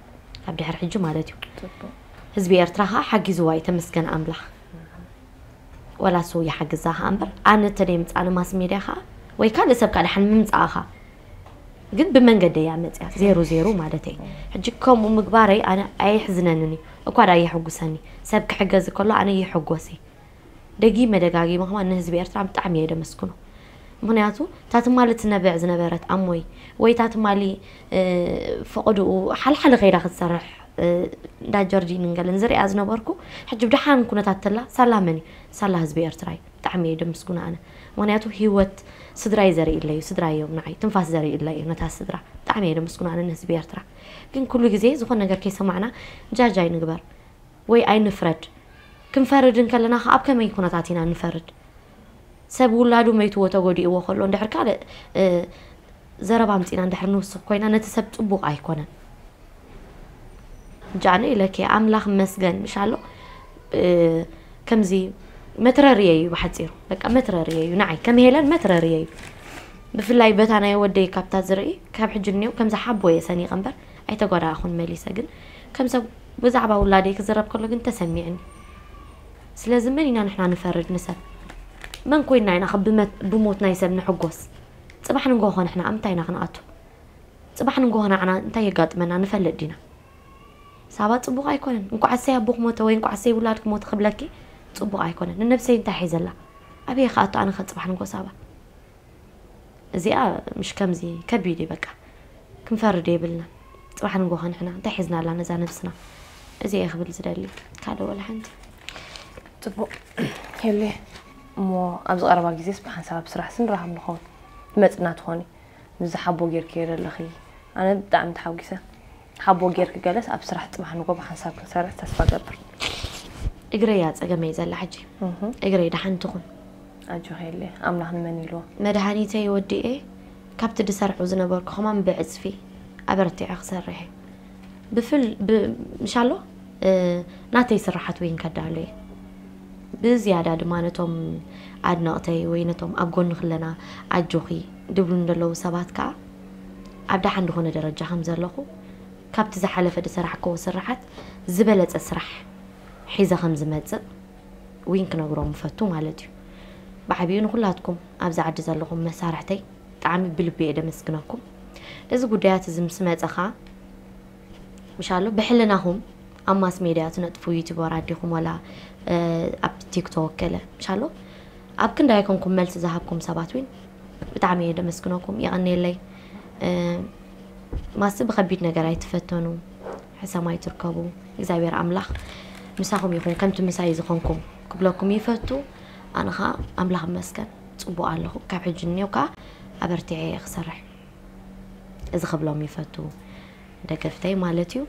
ካብ ድሕር ሕጂ ማለት እዩ። ህዝቢ ኤርትራ ከዓ ሓጊዝዋ እዩ ተመስገን ኣምላኽ። ወላ ሰው ይሓግዛ ከዓ እምበር ኣነ ተደይ ምፃ ንማስ ሜድያ ከዓ ወይ ካልእ ሰብ ከዓ ደሓን ምምፃእኻ ግን ብመንገዲ እያ መፅያ ዜሩ ዜሩ ማለት እየ። ሕጂ ከምኡ ምግባረይ ኣነ ኣይሕዝነንን እዩ እኳ ዳ የሕጉሰኒ። ሰብ ክሕገዝ ከሎ ኣነ ይሕጎስ እየ። ደጊመ ደጋጊመ ከማን ንህዝቢ ኤርትራ ብጣዕሚ እየ ደመስግኖ። ምክንያቱ እታ ትማሊ ትነብዕ ዝነበረት ኣሞይ ወይ እታ ትማሊ ፈቐድኡ ሓልሓሊ ከይዳ ክትሰርሕ እንዳ ጀርዲን እንገለን ዝሪኣ ዝነበርኩ ሕጂ ብደሓን ኩነታት ተላ ሳላ መን እዩ? ሳላ ህዝቢ ኤርትራ እዩ። ብጣዕሚ እየ ደምስጉና ኣነ። ምክንያቱ ህይወት ስድራይ ዘርኢ ኣለዩ ስድራ እዮም ንዓይ ትንፋስ ዘርኢ ኣለዩ ነታ ስድራ። ብጣዕሚ እየ ደምስጉና ኣነ ንህዝቢ ኤርትራ። ግን ኩሉ ግዜ ዝኾነ ነገር ከይሰማዕና ጃጅ ኣይንግበር ወይ ኣይንፍረድ። ክንፈርድ እንከለና ከ ኣብ ከመይ ኩነታት ኢና ንፈርድ? ሰብ ውላዱ መይትዎ ተጎዲእዎ ከሎ እንድሕር ካልእ ዘረባ ኣምፂና እንድሕር ንውስኽ ኮይና ነቲ ሰብ ፅቡቕ ኣይኮነን። ጃነ ኢለኪ ኣምላኽ መስገን ምሻሎ ከምዚ መትረርየ እዩ ብሓፂሩ በቃ መትረርየ እዩ ንዓይ ከም ሄለን መትረርየ እዩ። ብፍላይ በታ ናይ ወደይ ካብታ ዝርኢ ካብ ሕጂ እኒው ከምዚ ሓቦ እየ ሰኒቐ እምበር ኣይተጓዳእኹን መሊሰ ግን ከም ሰብ ብዛዕባ ውላደይ ክዝረብ ከሎ ግን ተሰሚዕኒ። ስለዚ መን ኢና ንሕና ንፈርድ ንሰብ? መን ኮይንና ኢና ከ ብመት- ብሞት ናይ ሰብ ንሕጎስ? ጽባሕ ንግሆ ከ ንሕና ኣብ ምንታይ ኢና ክንኣቱ? ጽባሕ ንግሆ ንዓና እንታይ የጋጥመና ንፈልጥ ዲና? ሳባ ጽቡቕ ኣይኮነን። እንኳዕ እሰይ ኣቦኽ ሞተ ወይ እንኳዕ እሰይ ውላድክ ሞተ ክብለኪ ጽቡቕ ኣይኮነን። ንነብሰይ እንታይ ሒዘላ? ኣበየ ክኣቱ ኣነ ከ ጽባሕ ንግሆ ሳባ? እዚኣ ምሽ ከምዚ ከቢድ እዩ በቃ ክንፈርድ የብልና። ጽባሕ ንጎ ከንሕና እንታይ ሒዝናላ ነዛ ነብስና? እዚ እየ ክብል ዝደሊ ካልእ ወላ ሓንቲ። ጽቡቕ ሄሌ፣ እሞ ኣብዚ ቀረባ ግዜስ ብሓንሳብ ኣብ ስራሕ ስንራኸብ ንኸውን ትመጽና ትኾኒ። ምስዚ ሓቦ ጌርክዮ ዘለኺ ኣነ ብጣዕሚ ተሓጒሰ። ሓቦ ጌርኪ ገለስ ኣብ ስራሕ ጽባሕ ንጎ ብሓንሳብ ክንሰርሕ ተስፋ ገብር። እግረይ እያ ጸገመይ ዘላ ሕጂ። እግረይ ደሓን ትኹን። ኣጆኺ የለ ኣምላኽ ንመን ኢልዎ። መድሃኒተይ ወዲኤ ካብቲ ድሰርሑ ዝነበርኩ ከማን ብዕጽፊ ኣበርቲዐ ክሰርሕ እየ። ብፍል ብ- ምሻሎ እ፣ ናተይ ስራሓት ወይን ከዳሉ እየ። ብዝያዳ ድማ ነቶም ኣድነቕተይ ወይ ነቶም ኣብ ጎኒ ክለና ኣጆኺ ድብሉ እንደለዉ ሰባት ከዓ ኣብ ደሓን ዝኾነ ደረጃ ከም ዘለኹ ካብቲ ዝሓለፈ ዝሰራሕክዎ ስራሓት ዝበለፀ ስራሕ ሒዘ ከም ዝመፅእ ዊን ክነግሮም ምፈቱ ማለት እዩ። ብዓብዩ ንኩላትኩም ኣብዚ ዓዲ ዘለኹም መሳርሕተይ ብጣዕሚ ብልቢ እየ ደመስግነኩም። እዚ ጉዳያት እዚ ምስ መፀ ኸዓ ምሻሎ ብሕልናኹም ኣብ ማስ ሜድያ ትነጥፉ ዩቲበር ኣዲኹም ወላ ኣብ ቲክቶክ ገለ ምሻሎ ኣብ ክንዳይ ኮንኩም መልሲ ዝሃብኩም ሰባት ዊን ብጣዕሚ እየ ደመስግነኩም። የቐንየለይ። ማሲ ብኸቢድ ነገር ኣይትፈተኑ፣ ሕሰም ኣይትርከቡ። እግዚኣብሔር ኣምላኽ ምሳኹም ይኹን። ከምቲ ምሳይ ዝኾንኩም ክብለኩም ይፈቱ። ኣነ ኸዓ ኣምላኽ ይመስገን ጽቡቕ ኣለኹ። ካብ ሕጂ እኒኦ ከዓ ኣበርቲዐ እየ ክሰርሕ። እዚ ክብሎም ይፈቱ። ደገፍተይ ማለት እዩ።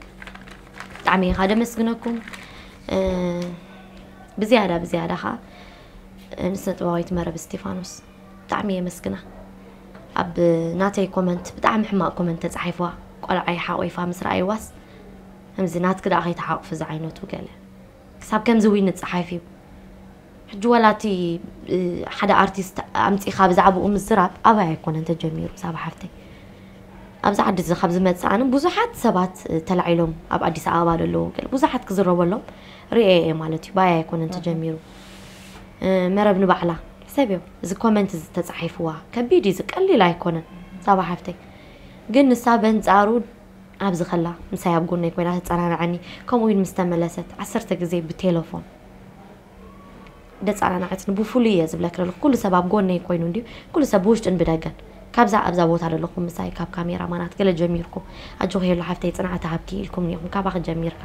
ብጣዕሚ እየ ከዓ ደመስግነኩም። ብዝያዳ ብዝያዳ ከዓ ንስነ ጥበባዊት መረብ እስቲፋኖስ ብጣዕሚ እየ መስግና። ኣብ ናተይ ኮመንት ብጣዕሚ ሕማቕ ኮመንት ተፃሒፍዋ፣ ቆልዓ ሓቆይፋ ምስ ረኣይዋስ ከምዚ ናትክ ደኣ ከይተሓቑፍ እዚ ዓይነቱ ገለ ክሳብ ከምዚ እውን ንፀሓፍ እዩ። ሕጂ ወላ እቲ ሓደ ኣርቲስት ኣምፂኻ ብዛዕባኡ ምዝራብ ኣባይ ኣይኮነን ተጀሚሩ ሳባ ሓፍተይ። ኣብዚ ዓዲ እዚ ካብ ዝመፅእ ኣነ ብዙሓት ሰባት ተላዒሎም ኣብ ኣዲስ ኣበባ ዘለዉ ገለ ብዙሓት ክዝረበሎም ሪኤ እየ ማለት እዩ። ባይ ኣይኮነን ተጀሚሩ። መረብ ንባዕላ ሕሰብዮ፣ እዚ ኮመንት እዚ ተፃሒፍዋ ከቢድ እዩ፣ እዚ ቀሊል ኣይኮነን ሳባ ሓፍተይ። ግን ንሳ በንፃሩ ኣብዚ ከላ ምሳይ ኣብ ጎነይ ኮይና ተፀናንዐኒ። ከምኡ ኢሉ ምስ ተመለሰት ዓሰርተ ግዜ ብቴለፎን ደፃናናዐትኒ። ብፍሉይ እየ ዝብለክ ዘለኹ፣ ኩሉ ሰብ ኣብ ጎነይ ኮይኑ እንድዩ፣ ኩሉ ሰብ ብውሽጥን ብደገን። ካብዛ ኣብዛ ቦታ ዘለኹም ምሳይ ካብ ካሜራ ማናት ገለ ጀሚርኩም ኣጆኺ ሄሉ ሓፍተይ ፅንዓት ሃብኪ ኢልኩም ኒኹም ካባኺ ጀሚርካ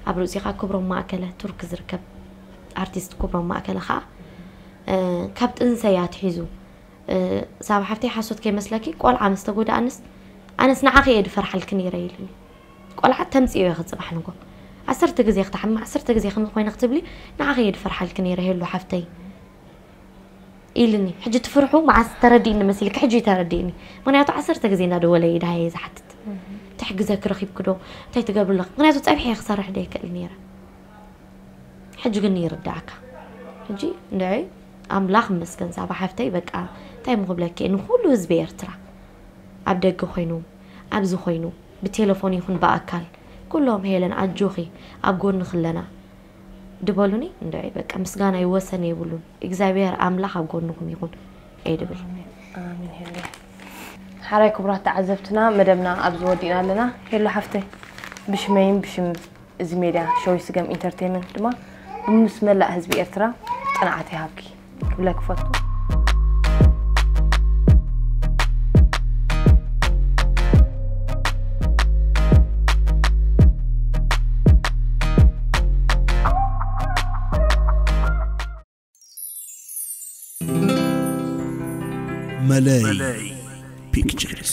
ኣብ ርእሲኻ ክብሮም ማእከለ ቱርክ ዝርከብ ኣርቲስት ክብሮም ማእከለ ከዓ ካብ ጥንሰይ ኣትሒዙ ሳብ ሓፍተይ ሓሶት ከይመስለኪ ቆልዓ ምስ ተጎድኣንስ ኣነስ ንዓኺ እየ ድፈርሓልኪ ነይረ ኢሉኒ። ቆልዓ ተምፅዮ ኢኺ ፅባሕ ንጎ ዓሰርተ ግዜ ክትሓሚ ዓሰርተ ግዜ ከምዚ ኮይነ ክትብሊ ንዓኺ እየ ድፈርሓልኪ ነይረ ሄሉ ሓፍተይ ኢልኒ። ሕጂ ትፍርሑ መዓስ ተረዲእኒ መሲልኪ? ሕጂ እዩ ተረዲእኒ። ምክንያቱ ዓሰርተ ግዜ እንዳደወለ እዩ ድሃየ ዝሓትት። እንታይ ሕግዘኪ ረኺብኪ ዶ እንታይ ትገብርለኺ? ምክንያቱ ፀብሒ እየ ክሰርሕ ዶ ይክእል ነይረ። ሕጂ ግን ይርዳእካ። ሕጂ እንድዒ ኣምላኽ ይመስገን ሳባ ሓፍተይ በቃ እንታይ ምክብለኪ ንኩሉ ህዝቢ ኤርትራ ኣብ ደገ ኮይኑ ኣብዚ ኮይኑ ብቴሌፎን ይኹን ብኣካል ኩሎም ሄለን ኣጆኺ ኣብ ጎንኺ ኣለና ድበሉኒ። እንድዒ በቃ ምስጋናይ ወሰን የብሉን እግዚኣብሔር ኣምላኽ ኣብ ጎንኹም ይኹን እየ ድብል። ኣሜን ሄሉ። ሓራይ ክቡራት ተዓዘብትና መደብና ኣብዚ ወዲእና ኣለና። ሄሉ ሓፍተይ ብሽመይን ብሽም እዚ ሜድያ ሸዊት ስገም ኢንተርቴይመንት ድማ ብምስ መላእ ህዝቢ ኤርትራ ጽንዓት ይሃብኪ ክብለኪ እፈቱ። መለይ ፒክቸርስ